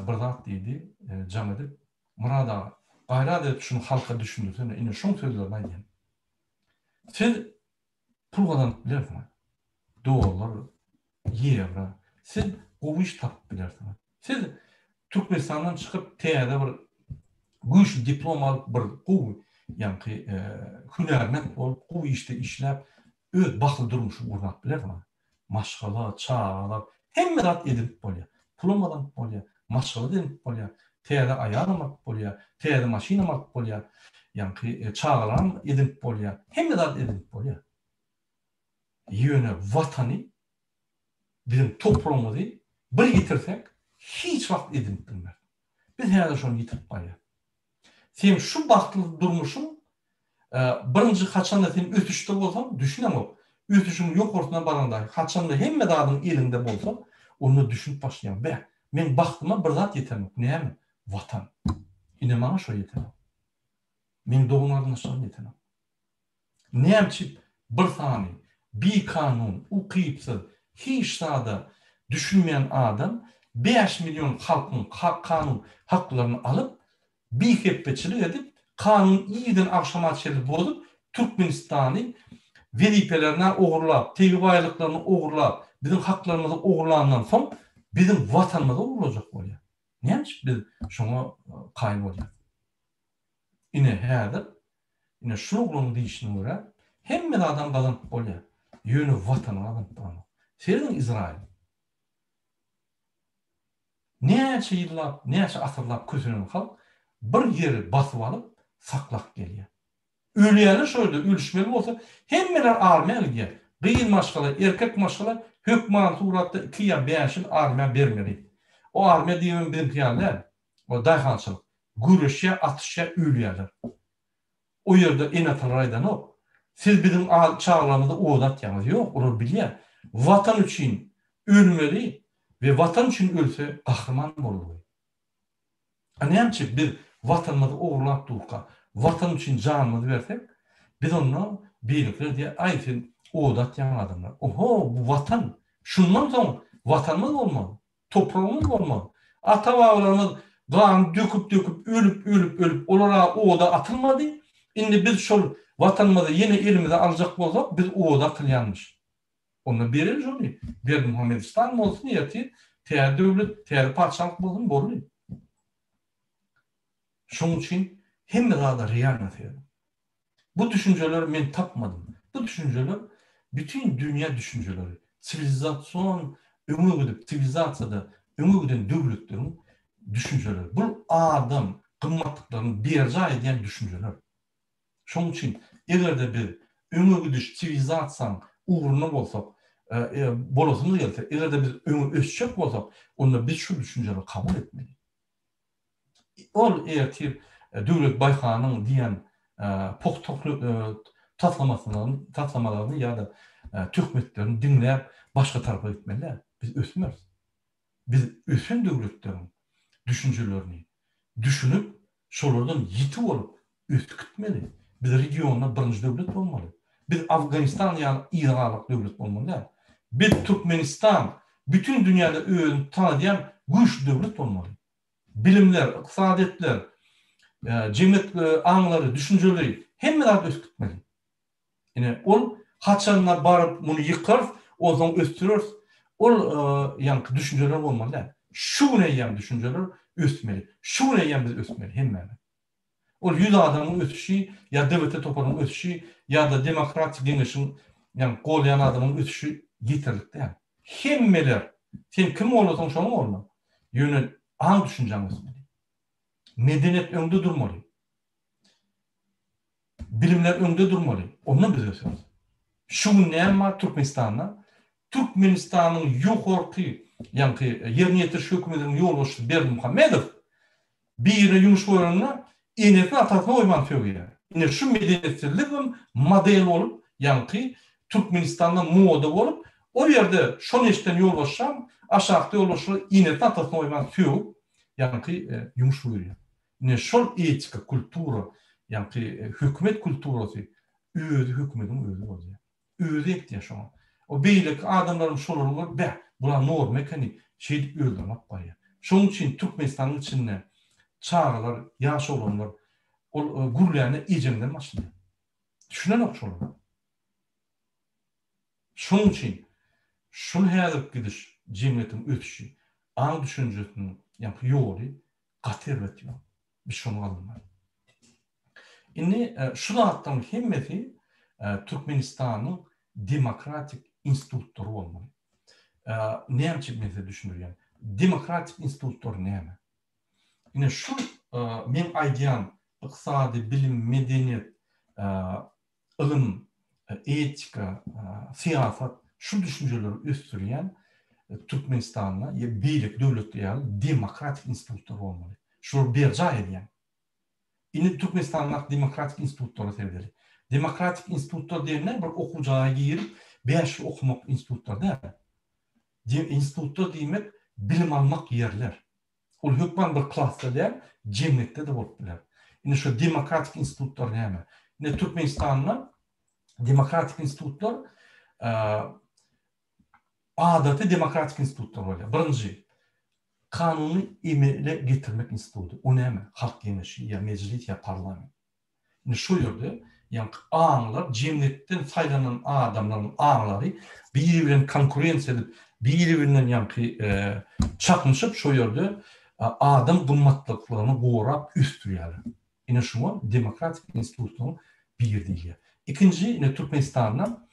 [SPEAKER 1] bir zat diýdi, jaň edip, Myrat aga, gaýrat edip şuny halka düşündirsene, ine şoň sözlerini aýdýan. Siz Pul gazanyp bilersiňiz. Dollar, ýewro. Siz gowy iş tapyp bilersiňiz. Siz Türkmenistandan çykyp täze bir güýçli diplom alyp bir gowy ýaňky hünärment bolup gowy işde işläp öz bagtly durmuşy gurnap bilersiňiz. Maşgala, çagalar hemme zat edinip bolýar. Pulam gazanyp bolýar, maşgala edinip bolýar, täze aýalam alyp bolýar, täze maşynam alyp bolýar, ýaňky çagalaram edinip bolýar, hemme zat edinip bolýar. Ýöne Watany, biziň topragymyzy bir ýitirsek, hiç wagt edinip bilmeris. Biz häzir şony ýitirip barýas. Seň şu bagtly durmuşyň birinji haçanda sen ösüşde bolsaň düşüneňok. Ösüşiň ýokarsyna baraňda haçanda hemme zadyň eliňde bolsa onda düşünip başlaýaň. Beh, meň bagtyma bir zat ýetenok. Näme? Watan. Ine maňa şo ýetenok. Meň dogan-garyndaşlarym ýetenok. Näme üçin bir sany bikanun, ukypsyz, hiç zada düşünmeýän adam 5 million halkyň kanun haklaryny alyp, bihepbeçilik edip, kanun irden agşama çenli bozup, Türkmenistany wezipelerini ogurlap, tebigy baýlyklaryny ogurlap, biziň haklarymyzy ogurlandan soň, biziň watanymyzy ogurlajak bolýar. Näme üçin biz şoňa kaýyl bolýarys? Ine häzir Ine şu oglanyň diýişine görä, hemme zadam gazanyp bolýar. Ýöne watany gazanyp bolanok. Serediň Izraýyl. Näçe ýyllap, näçe asyrlap kösenen halk bir ýeri basyp alyp, saklap gelýär. Ölýärler şo ýerde, ölüşmeli bolsa hemmeler armiýa gidýär. Gyz maşgala, erkek maşgala hökmany suratda iki ýa bäş ýyl armiýa bermeli. O armiýa diýibem biziňki ýaly däl. O daýhançylyk. Göreşýär, atyşýar, ölýärler. O ýerde ene-atalar aýdanok, Siz biziň çagalarymyzy oda atýaňyz. Ýok, olar bilýär. Watan üçin ölmeli we Watan üçin ölse gahryman bolmaly. A näme üçin biz Watanymyzy ogurlap durka, Watan üçin janymyzy bersek, biz onda beýlekiler diýer, aý sen oda atýaň adamlary. Oho, bu Watan. Şundan soň Watanymyz bolmaz. Topragymyz bolmaz. Ata-babalarymyz gan döküp-döküp, ölüp-ölüp, ölüp, olar-a oda atylmady. Indi biz şol Watanymyzy ýene elimize aljak bolsak, biz oda atylýanmyş. Onda bereli şony. Berdimuhamedistan bolsun ertir, täze döwlet, täze patyşalyk bolsun, boldy. Şonuň üçin hemme zada realno serediň. Bu düşünjeleri men tapmadym. Bu düşünjeler bütin dünýä düşünjeleri, siwilizasion öňe gidip, siwilizasiýada öňe giden döwletleriň düşünjeleri. Bu adam gymmatlyklaryny berjaý edýän düşünjeler. Şonuň üçin eger-de biz öňe gidiş siwilizasiýaň ugrunda bolsak, bolasymyz gelse, eger-de biz öňe ösjek bolsak, onda biz şu düşünjeleri kabul etmeli. Ol ertir Döwlet Baýhanyň diýen pugta taslamalaryny ýa-da töhmetlerini diňläp başga tarapa gitmeli däl. Biz ösmeris. Biz ösen döwletleriň düşünjelerini düşünip, şolardan ýiti bolup ösüp gitmeli. Biz regionda birinji döwlet bolmaly. Biz Afganistan ýaly yza galak döwlet bolmaly däl. Biz Türkmenistan bütin dünýäde özüni tanadýan güýçli döwlet bolmaly. Bilimler, ykdysadyýetler, jemgyýet aňlary, düşünjeleri hemme zat ösüp gitmeli. Ine, ol haçanda baryp muny ýykarys, onsoň ösdüreris. Ol ýaňky düşünjeler bolmaly däl. Şu gün eýýäm düşünjeler ösmeli. Şu gün eýýäm biz ösmeli hemmämiz. Ol 100 adamyň ösüşi ýa DWT toparynyň ösüşi ýa-da Demokratik geňeşiň ýagny golýan adamyň ösüşi ýeterlik däl. Hemmeler, sen kim gollasaň şony golla. Ýöne aň-düşünjäň ösmeli. Medeniýet öňde durmaly. Bilimler öňde durmaly. Onda biz öseris. Şu gün näme bar Türkmenistanda? Türkmenistanyň ýokarky, ýaňky ýerine ýetiriş hökümetiniň ýolbaşçysy Berdimuhamedow birine ýumuş goýanda enesini atasyny goýman sögýär. Ine şu medeniýetsizligem model bolup, ýaňky Türkmenistanda moda bolup, o ýerde şony eşiden ýolbaşçam aşakda ýolbaşçylar enesini atasyny goýman sögüp, ýaňky ýumuş buýurýar. Ine şol etika, kultura, ýaňky hökümet kulturasy özi hökümediň özi bolýar. Özi etýär şoňa. O beýleki adamlaram şolary görüp, beh, bular norma ekeni, şeýdip özlerini alyp barýar. Şonuň üçin Türkmenistanyň içinde çagalar, ýaş oglanlar ol gürlände ejeňden başlaýar. Düşünenok şolara. Şonuň üçin şul häzirki gidiş jemgyýetiň ösüşi, aň-düşünjesiniň ýaňky ýoly gaty erbet ýol. Biz şony galdyrmaly. Indi şu zatlaryň hemmesi Türkmenistanyň demokratik institutlary bolmaly. Näme üçin men size düşündirýän? Demokratik institutlary näme? Ine şu men aýdýan ykdysady, bilim, medeniýet, ylym, etika, syýasat şu düşünjeleri ösdürýän Türkmenistanda ýa beýleki döwletde ýaly demokratik institutlar bolmaly. Şulary berjaý edýäň. Indi Türkmenistandaky demokratik institutlara seredeli. Demokratik institutlar diýende bir okuw jaýa girip 5 ýyl okamak institutlar däl. Institutlar diýmek bilim almak ýerler. Ol hökman bir klasda däl, jemgyýetde-de bolup biler. Indi şu demokratik institutlar näme? Indi Türkmenistanda demokratik institutlar adaty demokratik institutlar bolýar. Birinji, kanuny emele getirmek instituty. O näme? Halk geňeşi ýa mejlis ýa parlament. Indi şu ýerde ýaňky aňlar, jemgyýetden saýlanan adamlaryň aňlary biri bilen konkurensiýa edip, biri-birinden ýaňky çaknyşyp şo ýerde adam gymmatlyklaryny gorap ösdürýärler. Ine şuňa demokratik institutlaryň biri diýilýär. Ikinji, ine Türkmenistanda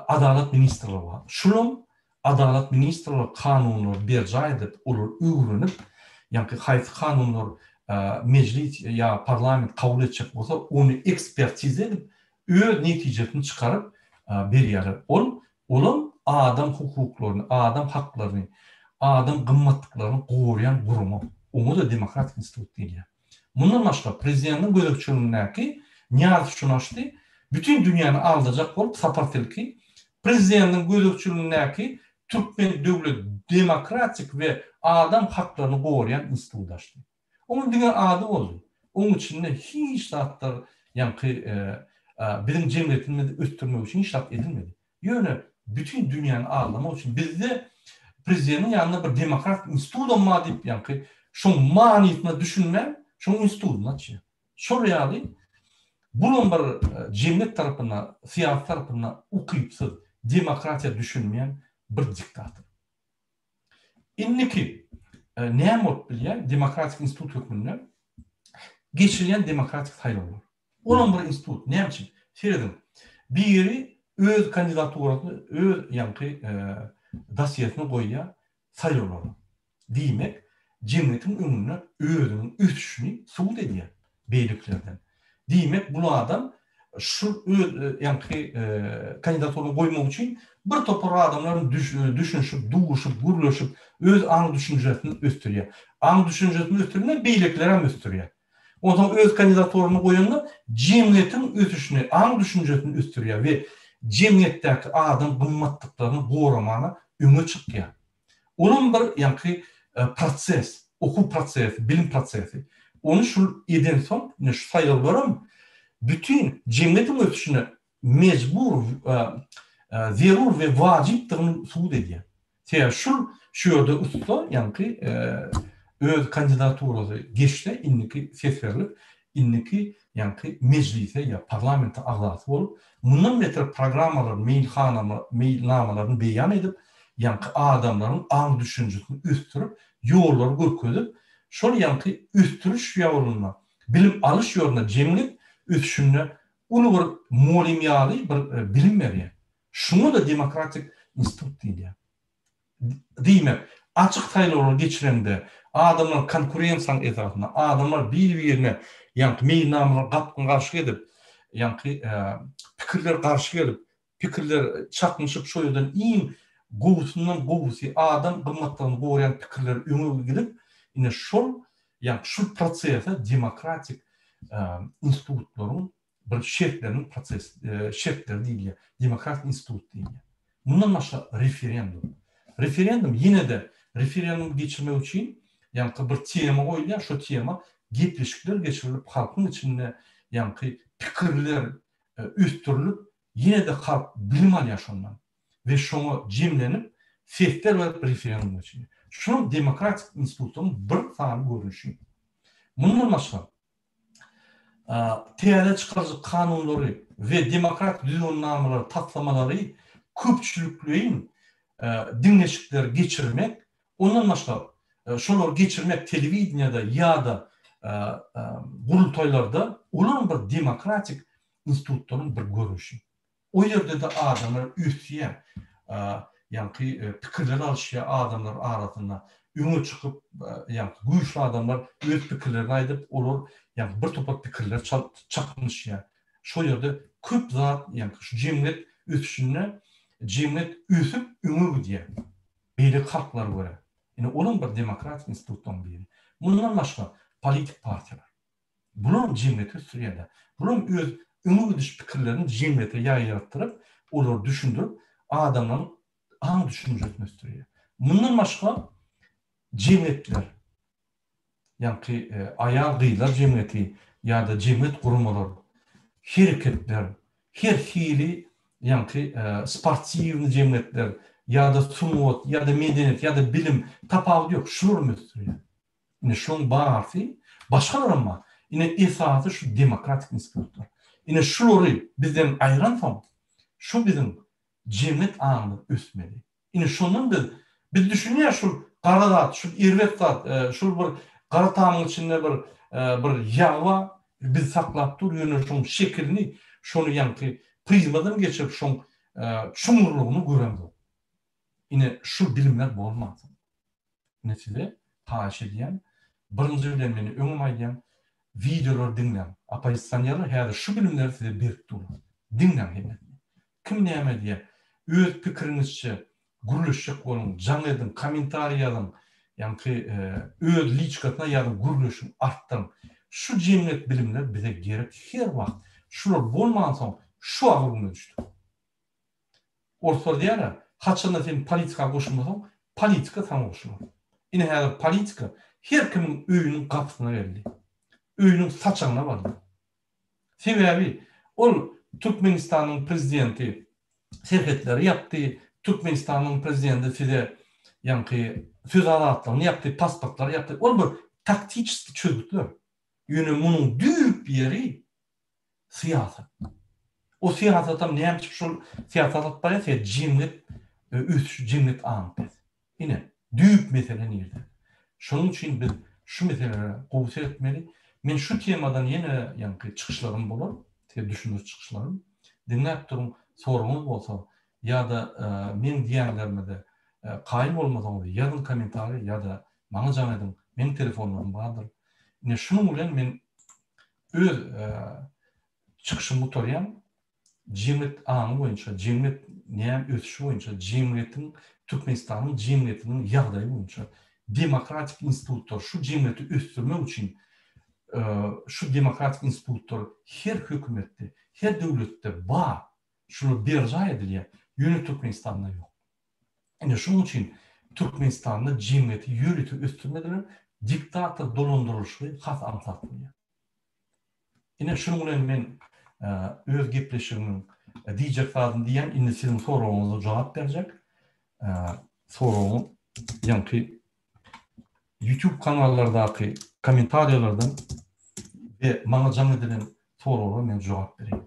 [SPEAKER 1] Adalat ministrligi bar. Şulam Adalat ministrligi kanunlary berjaý edip, olary öwrenip, ýaňky haýsy kanunlar mejlis ýa parlament kabul etjek bolsa, ony ekspertiza edip, öz netijesini çykaryp berýärler. Ol, olam adam hukuklaryny, adam haklaryny, adam gymmatlyklaryny goraýan gurama. Oňa-da demokratik institut diýilýär. Mundan başga, prezidentiň gözegçiligindäki Nyýazow şuny açdy, bütin dünýäni aldajak bolup Sapar Tilki, prezidentiň gözegçiligindäki Türkmen döwlet demokratik we adam haklaryny goraýan instituty açdy. Onuň diňe ady boldy. Onuň içinde hiç zatlar ýaňky biziň jemgyýetimizi ösdürmek üçin hiç zat edilmedi. Ýöne bütin dünýäni aldamak üçin bizde prezidentiň ýanynda bir demokratik institudam bar diýip ýaňky şoň manysyna düşünmän şoň institudyny açýar. Şol ýaly bulam bir jemgyýet tarapyndan syýasy tarapyndan ukypsyz demokratiýa düşünmeýän bir diktator. Indiki näme bolup bilýär demokratik institut hökmünde geçirilýän demokratik saýlawlar. Olam bir institut. Näme üçin? Serediň. Biri öz kandidaturasyny, öz ýaňky dosýesini goýýar saýlawlara. Diýmek, jemgyýetiň öňünde özüniň ösüşini subut edýär beýlekilerden. Diýmek, bul adam şu öz ýaňky kandidaturasyny goýmak üçin bir topar adamlar bilen düşünişip, duşup, gürleşip, öz aň-düşünjesini ösdürýär. Aň-düşünjesini ösdürende beýlekilerem ösdürýär. Onsoň öz kandidaturasyny goýanda jemgyýetiň ösüşini, aň-düşünjesini ösdürýär we jemgyýetdäki adam gymmatlyklaryny goramana öňe çykýar. Olam bir ýaňky proses, okuw prosesi, bilim prosesi. Ony şul edensoň, ine şu saýlawlaram bütin jemgyýetiň ösüşine mejbur, zerur we wajypdygyny subut edýär. Sebäbi şul şu ýerde ussa, ýaňky öz kandidaturasy geçse, indiki ses berlip, indiki ýaňky mejlise ýa parlamente agzasy bolup, mundan beter programmalary, meýilnamalaryny beýan edip, ýaňky adamlaryň aň-düşünjesini ösdürip, ýollary görkezip, şol ýaňky ösdüriş ýolunda, bilim alyş ýolunda jemgyýet ösüşinde uly bir mugallym ýaly bir bilim berýär. Şuňa-da demokratik institut diýilýär. Diýmek, açyk saýlawlary geçireňde, adamlar konkurensiýanyň esasynda, adamlar bir-birine ýaňky meýilnamalar gapma-garşy edip, ýaňky pikirler garşy gelip, pikirler çaknyşyp şo ýerden iň gowusyndan gowusy, adam gymmatlygyny goraýan pikirler öňe gidip, ine şol ýaňky şul prosese demokratik institutlaryň bir şertleriniň proses şertleri diýilýär. Demokratik institut diýilýär. Mundan başga referendum. Referendum ýene-de referendum geçirmek üçin ýaňky bir tema goýulýar, şo tema gepleşikler geçirilip halkyň içinde ýaňky pikirler ösdürilip ýene-de halk bilim alýar şondan we şoňa jemlenip sesler berip referendum geçirýär. Şulam demokratik institutyň bir sany görnüşi. Mundan başga täze çykaryjy kanunlary we demokratik düzgünnamalary, taslamalary köpçülikleýin diňleşikleri geçirmek, ondan başga şolary geçirmek telewideniýede ýa-da gurultaýlarda olam bir demokratik institutlaryň bir görnüşi. O ýerde-de adamlar ösýär, ýaňky pikirler alyşýar adamlar arasynda. Öňe çykyp, ýaňky güýçli adamlar öz pikirlerini aýdyp, olar ýaňky bir topar pikirler çaknyşýar. Şol ýerde köp zat ýaňky şu jemgyýet ösüşinde jemgyýet ösüp öňe gidýär. Beýleki halklara görä. Ine olam bir demokratik institutlaryň biri. Mundan başga politik partiýalar. Bulam jemgyýeti ösdürýärler. Bulam öz öňe gidiş pikirlerini jemgyýete ýaýratdyryp, olary düşündirip, adamlaryň aň-düşünjesini ösdürýär. Mundan başga jemgyýetler, ýaňky aýal-gyzlar jemgyýeti ýa-da jemgyýet guramalar, hereketler, her hili ýaňky sportiwnyý jemgyýetler ýa-da sungat, ýa-da medeniýet, ýa-da bilim, tapawudy ýok, şularam ösdürýär. Ine şuň barsy, başgalaram bar. Ine esasy şu demokratik institutlar. Ine şulary bizden aýransoň, şu biziň jemgyýet aňymyz ösmedi. Ine şondan biz, biz düşünýäs şul gara zat, şul erbet zat, şul bir gara tamyň içinde bir bir ýag bar, bizi saklap dur, ýöne şoň şekilini, şony ýaňky prizmadan geçirip şoň çuňňurlygyny göremzok. Ine şu bilimler bolmansoň. Ine size haýyş edýän, birinji bilen meni öňem aýdýan, wideolary diňläň. Oppozisionerler häzir şu bilimleri size berip durlar. Diňläň hemmesini. Kim näme diýýär, öz pikiriňizçe gürleşjek boluň, jaň ediň, kommentariý ýazyň, ýaňky öz liçkasyna ýazyň, gürleşiň, artdyryň. Şu jemgyýet bilimler bize gerek her wagt. Şular bolmansoň şu agyr güne düşdük. Orslar diýýärler, haçanda sen politika goşulmasaň, politika saňa goşular. Ine häzir politika her kimiň öýüniň gapysyna geldi. Öýüniň saçagyna bardy. Sebäbi ol Türkmenistanyň prezidenti serhetleri ýapdy, Türkmenistanyň prezidenti size ýaňky söz azatlygyny ýapdy, pasportlary ýapdy. Ol bir taktiçeskiý çözgütler. Ýöne munuň düýp ýeri syýasat. O syýasatam näme üçin şol syýasat alyp barýar? Sebäbi jemgyýet ösüşi, jemgyýet aňy pes. Ine, düýp mesele nirde? Şonuň üçin biz şu meselelere gowy seretmeli. Men şu temadan ýene ýaňky çykyşlarym bolar, size düşündiriş çykyşlarym. Diňläp duruň, soragyňyz bolsa ýa-da meň diýenlerime-de kaýyl bolmasaňyz ýazyň kommentariý ýa-da maňa jaň ediň, meň telefonlarym bardyr. Ine şunuň bilen men Öz çykyşymy gutarýan, jemgyýet aňy boýunça, jemgyýet näme ösüşi boýunça, jemgyýetiň, Türkmenistanyň jemgyýetiniň ýagdaýy boýunça demokratik institutlar şu jemgyýeti ösdürmek üçin şu demokratik institutlar her hökümetde, her döwletde bar, şular berjaý edilýär, ýöne Türkmenistanda ýok. Ine şunuň üçin Türkmenistanda jemgyýeti ýörite ösdürmediler, diktator dolandyrylyşy has aňsat bolýar. Ine şunuň bilen men öz gepleşigimiň diýjek zadyny diýýän, indi siziň soragyňyza jogap berjek. Soragyň ýaňky YouTube kanallardaky kommentariýalardan we maňa jaň edilen soraglara men jogap bereýin.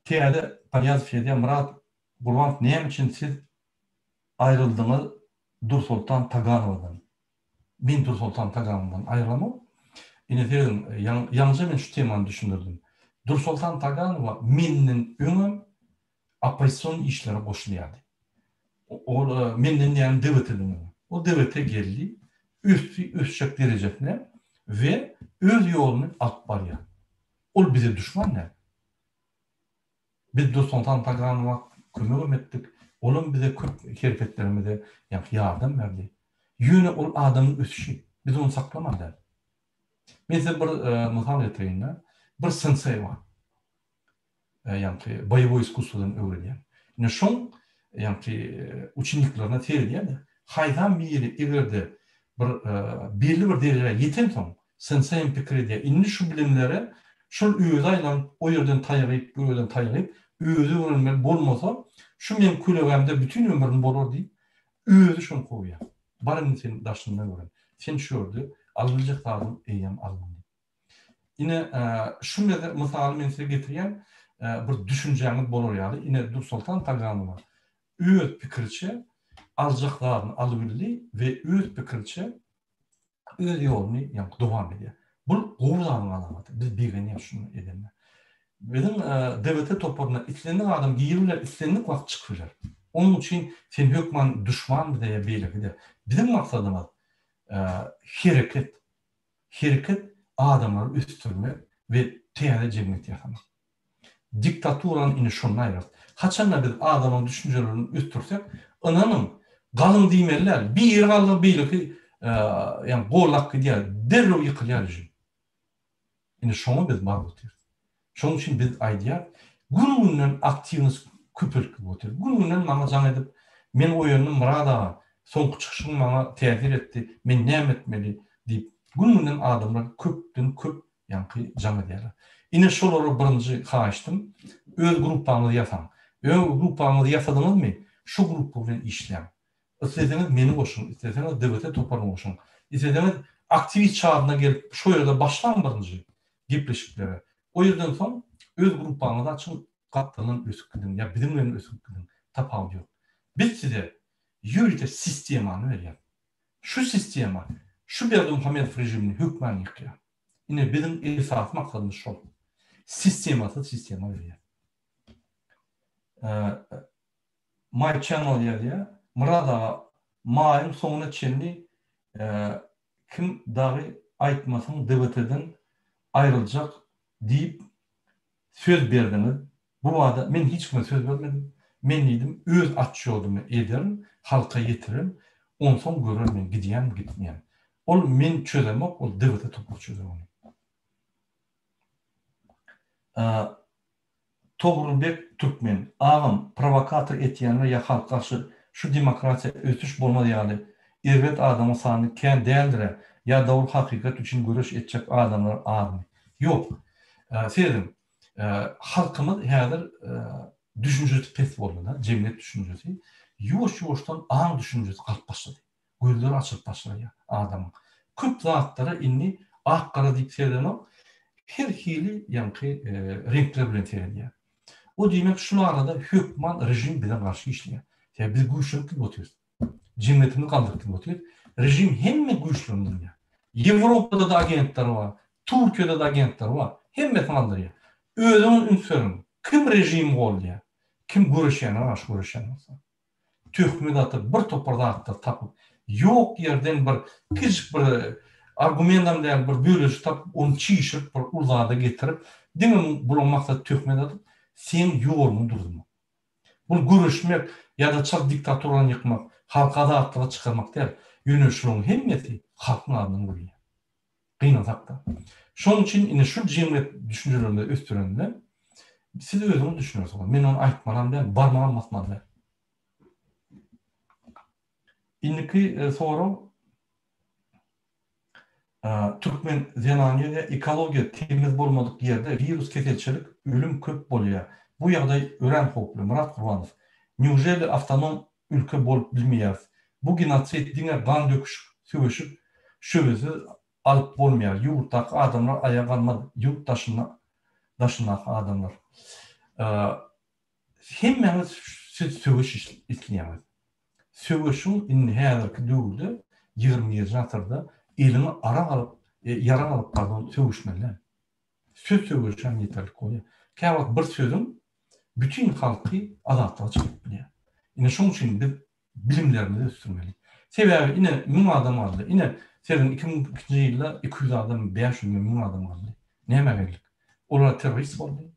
[SPEAKER 1] Täze Nyýazow ýazýar, Myrat Gurbanow näme üçin siz aýryldyňyz Dursoltan Taganowadan? Men Dursoltan Taganowadan aýrylamok. Ine serediň, ýaňyja men şu temany düşündirdim. Dursoltan Taganowa menden öňem oppozision işlere goşulýardy. Ol menden ýagny DWT-den öň. Ol DWT geldi, ösdi, ösjek derejesine we öz ýoluny alyp barýar. Ol bize duşman däl. Biz Dursoltan Taganowa kömegem etdik, olam bize köp hereketlerimize ýaňky ýardam berdi. Ýöne ol adamyň ösüşi, biz ony saklamaly däl. Men size bir mysal getireýin-de. Bir sensei bar. Ýaňky boýewoý iskusstwodan öwredýän. Ine şoň ýaňky uçeniklerine seredýär-de, haýsam biri eger-de bir belli bir derejä ýetensoň, Sensei pikir edýär, indi şu bilimlere şol özi aýlanyp, o ýerden taýak iýip, bu ýerden taýak iýip, özi öwrenmeli bolmasa, şu meň kölegämde bütin ömrüm bolar diýip, özi şony kowýar. Bar indi sen daşynda öwren. Sen şu ýerde alybiljek zadyň eýýäm aldyň diýip. Ine, şu mysaly men size getirýän, bir düşünjäňiz bolar ýaly, ine Dursoltan Taganowa öz pikiriçe aljak zadyny alybildi we öz pikiriçe öz ýoluny ýaňky dowam edýär. Bul gowy zadyň alamaty. Biz begenýäs şuny edenine. Biziň DWT toparyna islendik adam girip biler, islendik wagt çykyp biler. Onuň üçin sen hökman duşman bize ýa beýleki däl. Biziň maksadymyz hereket. Hereket adamlary ösdürmek we täze jemgyýet ýasamak. Diktaturany ine şonda aýyrarys. Haçanda biz adamyň düşünjelerini ösdürsek, ynanyň, Galyň diýmeli däl. Biri galdyr beýleki ýa gollap gidýär. Derrew ýykylýar režim. Indi şoňa biz baryp otyrys. Şonuň üçin biz aýdýarys, gün-günden aktiwnost köpelip gidip otyr. Gün-günden maňa jaň edip, men oýandym Myrat aga, soňky çykyşyň maňa täsir etdi, men näme etmeli diýip, gün-günden adamlar köpden-köp ýaňky jaň edýärler. Ine şolara birinji haýyştym, öz gruppaňyzy ýasaň. Öz gruppaňyzy ýasadyňyzmy, şu gruppa bilen işläň. Isleseňiz meni goşuň, isleseňiz DWT toparyny goşuň. Isleseňiz aktiwist çadyna gelip şo ýerde başlaň birinji gepleşiklere. O ýerden soň öz gruppaňyzy açyň, gapdaldan ösüp gidiň ýa biziň bilen ösüp gidiň, tapawudy ýok. Biz size ýörite sistemany berýäs. Şu sistema şu Berdimuhamedow režimini hökman ýykýar. Ine biziň esasy maksadymyz şol. Sistemasyz sistema berýäs. My channel ýazýar. Myrat aga maýyň soňuna çenli kim dagy aýtmasyň DWT-den aýryljak diýip söz berdiňiz. Bu wada men hiç kime söz bermedim. Men diýdim öz atçýodymy ederin, halka ýetirerin, onsoň görer men gidýänmi gitmeýänmi. Ol men çözemok, ol DWT topary çözer ony. Togrulbek Türkmen, agam prowokator etýänler ýa halk garşy şu demokratiýa ösüş bolmaz ýaly erbet adamyň sany kän däldirä ýa dogry hakykat üçin göreş etjek adamlar azmy? Ýok. Serediň halkymyz häzir düşünjesi pes boldyda jemgyýet düşünjesi ýuwaş ýuwaşdan aň düşünjesi galyp başlady. Gözleri açylyp başlaýar adamyň. Köp zatlara indi ak-gara diýip seredenok, her hili ýaňky reňkler bilen seredýär. O diýmek şul arada hökman režim bize garşy işleýär. Sebäbi biz güýçlenip gidip otyrys. Jemgyýetimizi galdyryp gidip otyrys. Režim hemme güýçlerini alýar. Ýewropada-da agentleri bar, Türkiýede-de agentleri bar. Hemmesini aldyrýar. Özüňiz üns beriň, kim režimi goldaýar, kim göreşýäne garşy göreşýän bolsa. Töhmet atyp, bir topar zatlar tapyp, ýok ýerden bir kiçijik bir argumentam däl bir bölejik tapyp, ony çişirip bir uly zada getirip, diňe bulaň maksady töhmet atyp, seň ýoluňy durdurmak. Bul göreşmek ýa-da çalt diktaturany ýykmak, halky azatlyga çykarmak däl. Ýöne şulaň hemmesi halkyň adyndan bolýar. Gynansakda. Şonuň üçin ine şu jemgyýet düşünjelerimizi ösdürende siz özüňiz düşünersiňiz. Men ony aýtmalam däl, barmagam basmaly däl. Indiki sorag Türkmen zenany ýazýar, ekologiýa temiz bolmadyk ýerde wirus keselçilik, ölüm köp bolýar. Bu ýagdaý örän howply. Myrat Gurbanow, Neujeli awtonom ülke bolup bilmeýäris. Bu genosid diňe gan döküşik, söweşip, şöbesiz alyp bolmaýar. Ýurtdaky adamlar aýaga galmaz, ýurt daşynda daşyndaky adamlar. Hemmäňiz siz söweş isleýäňiz. Söweşiň indi häzirki döwürde 21-nji asyrda eliňe arak alyp, ýarag alyp pardon söweşmeli däl. Söz söweşem ýeterlik bolýar. Käwagt bir sözüň bütin halky azatlyga çykaryp bilýär. Ine şoň üçin biz bilimlerimizi ösdürmeli. Sebäbi ine müň adam galdy. Ine seniň 2002-nji ýylda 200 adam, 500 mi 1000 adam galdy. Nämä geldik? Olar terrorist boldy.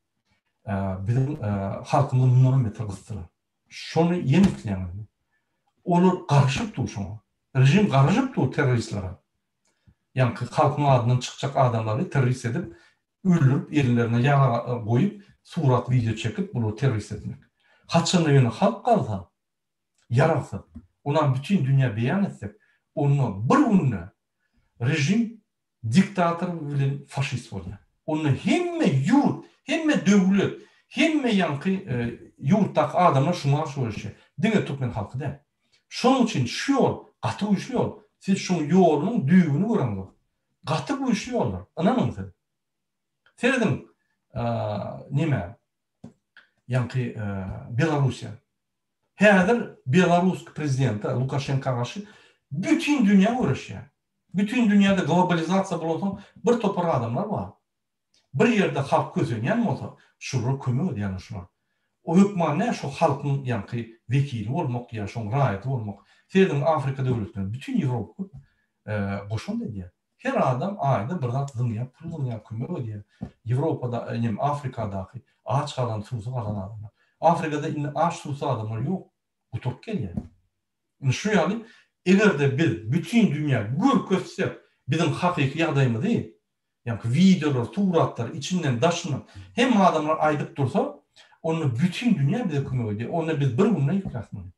[SPEAKER 1] Biziň halkymyzy mundan hem beter gysdylar. Şony ýene isleýäňizmi? Olar garaşyp dur şoňa. Režim garaşyp dur terroristlere. Ýaňky halkyň adyndan çykjak adamlary terrorist edip, öldürip, ellerine ýarag goýup, surat, wideo çekip, bulary terrorist etmek. Haçanda ýöne halk galsa, ýaragsyz, onam bütin dünýä beýan etsek, onda bir günde režim diktator bilen faşist bolýar. Onda hemme ýurt, hemme döwlet, hemme ýaňky ýurtdaky adamlar şuňa garşy göreşýär. Diňe türkmen halky däl. Şonuň üçin şu ýol gaty güýçli ýol. Siz şuň ýolunyň düýbüni göreňzok. Gaty güýçli ýoldur. Ynanyň siz. Serediň nämä? Ýaňky Belarussiýa. Häzir Belarus prezidenti Lukaşenka garşy bütin dünýä göreşýär. Bütin dünýäde globalizasiýa bolansoň bir topar adamlar bar. Bir ýerde halk kösenýän bolsa, şulara kömek edýärler şular. O hökman däl şo halkyň ýaňky wekili bolmak ýa şoň raýaty bolmak. Serediň Afrika döwletleri, bütin Ýewropa köp goşant edýär. Her adam aýda bir zat zyňýar, pul zyňýar, kömek edýär. Ýewropada, inem Afrikadaky aç galan, suwsuz galan adamlar. Afrikada indi aç, suwsuz adamlar ýok. Gutaryp gelýär. Indi şu ýaly eger-de biz bütin dünýä görkezsek biziň hakyky ýagdaýymyzy, ýaňky wideolar, suratlar içinden daşyndan hemme adamlar aýdyp dursa, onda bütin dünýä bize kömek edýär. Onda biz bir günde ýykýas muny.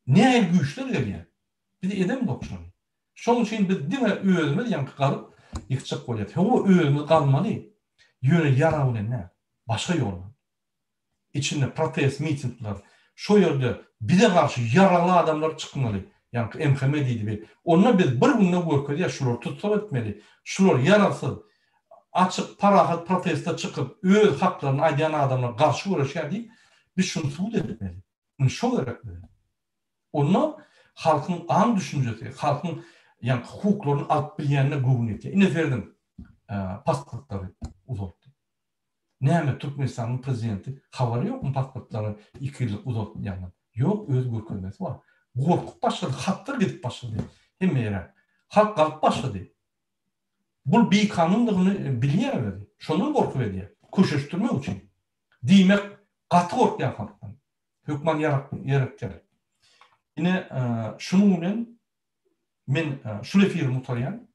[SPEAKER 1] Nähili güýçler gelýär? Biz edemzok şony. Şonuň üçin biz diňe özümiz ýaňky galyp ýykjak bolýas. Hawa özümiz galmaly. Ýöne ýarag bilen däl. Başga ýol bilen. Içinde protest mitingler. Şo ýerde bize garşy ýaragly adamlar çykmaly. Ýaňky MHM diýdi bir. Onda biz bir günde görkezýäs şulary tussag etmeli. Şular ýaragsyz açyk parahat proteste çykyp öz haklaryny aýdýan adamlar garşy göreşýär diýip biz şuny subut etmeli. Indi şo gerek bize. Onda halkyň aň-düşünjesi, halkyň ýaňky hukuklaryny alyp bilýänine göwün ýetýär. Ine serediň, pasportlary uzaltdy. Näme Türkmenistanyň prezidenti habary ýokmy pasportlary iki ýyllyk uzaltylýandan? Ýok, öz görkezmesi bar. Gorkup başlady, hatlar gidip başlady hemme ýere. Halk galyp başlady. Bul bikanundygyny bilýär özi. Şondan gorkup edýär. Köşeşdirmek üçin. Diýmek, gaty gorkýar halkdan. Hökman ýarak gerek däl. Ine, şunuň bilen men şul efiri gutarýan.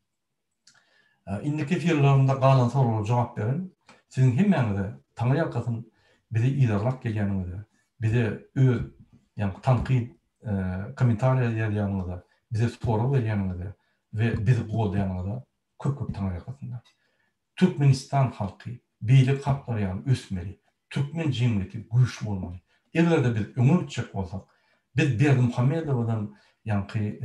[SPEAKER 1] Indiki efirlerimde galan soraglara jogap berin. Siziň hemmäňize Taňry ýalkasyn, bizi yzarlap gelýäniňize, bize öz ýaňky tankyt kommentariýa ýazýanyňyza, bize sorag berýäniňize we bizi goldaýanyňyza köp-köp Taňry ýalkasynlar. Türkmenistan halky beýleki halklar ýaly ösmeli. Türkmen jemgyýeti güýçli bolmaly. Eger-de biz öňe gitjek bolsak, biz Berdimuhamedowadan ýaňky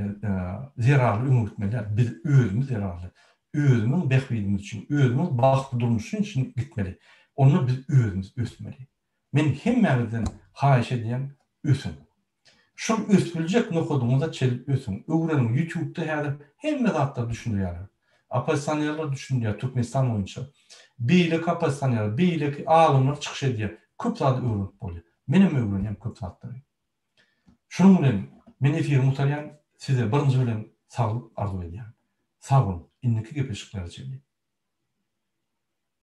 [SPEAKER 1] zerarly öňe gitmeli däl. Biz özümiz zerarly, özümiň bähbidimiz üçin, özümiň bagtly durmuşy üçin gitmeli. Onda biz özümiz ösmeli. Men hemmäňizden haýyş edýän, ösüň. Şol ösübiljek nokadyňyza çenli ösüň, öwreniň, ýutubda häzir hemme zatlary düşündirýärler. Oppozisionerler düşündirýär Türkmenistan boýunça. Beýleki oppozisionerler, beýleki alymlar çykyş edýär. Köp zady öwrenip bolýar. Menem öwrenýän köp zatlary. Şunuň bilen men efiri gutarýan, size birinji bilen saglyk arzuw edýän. Sag boluň, indiki gepleşiklere çenli.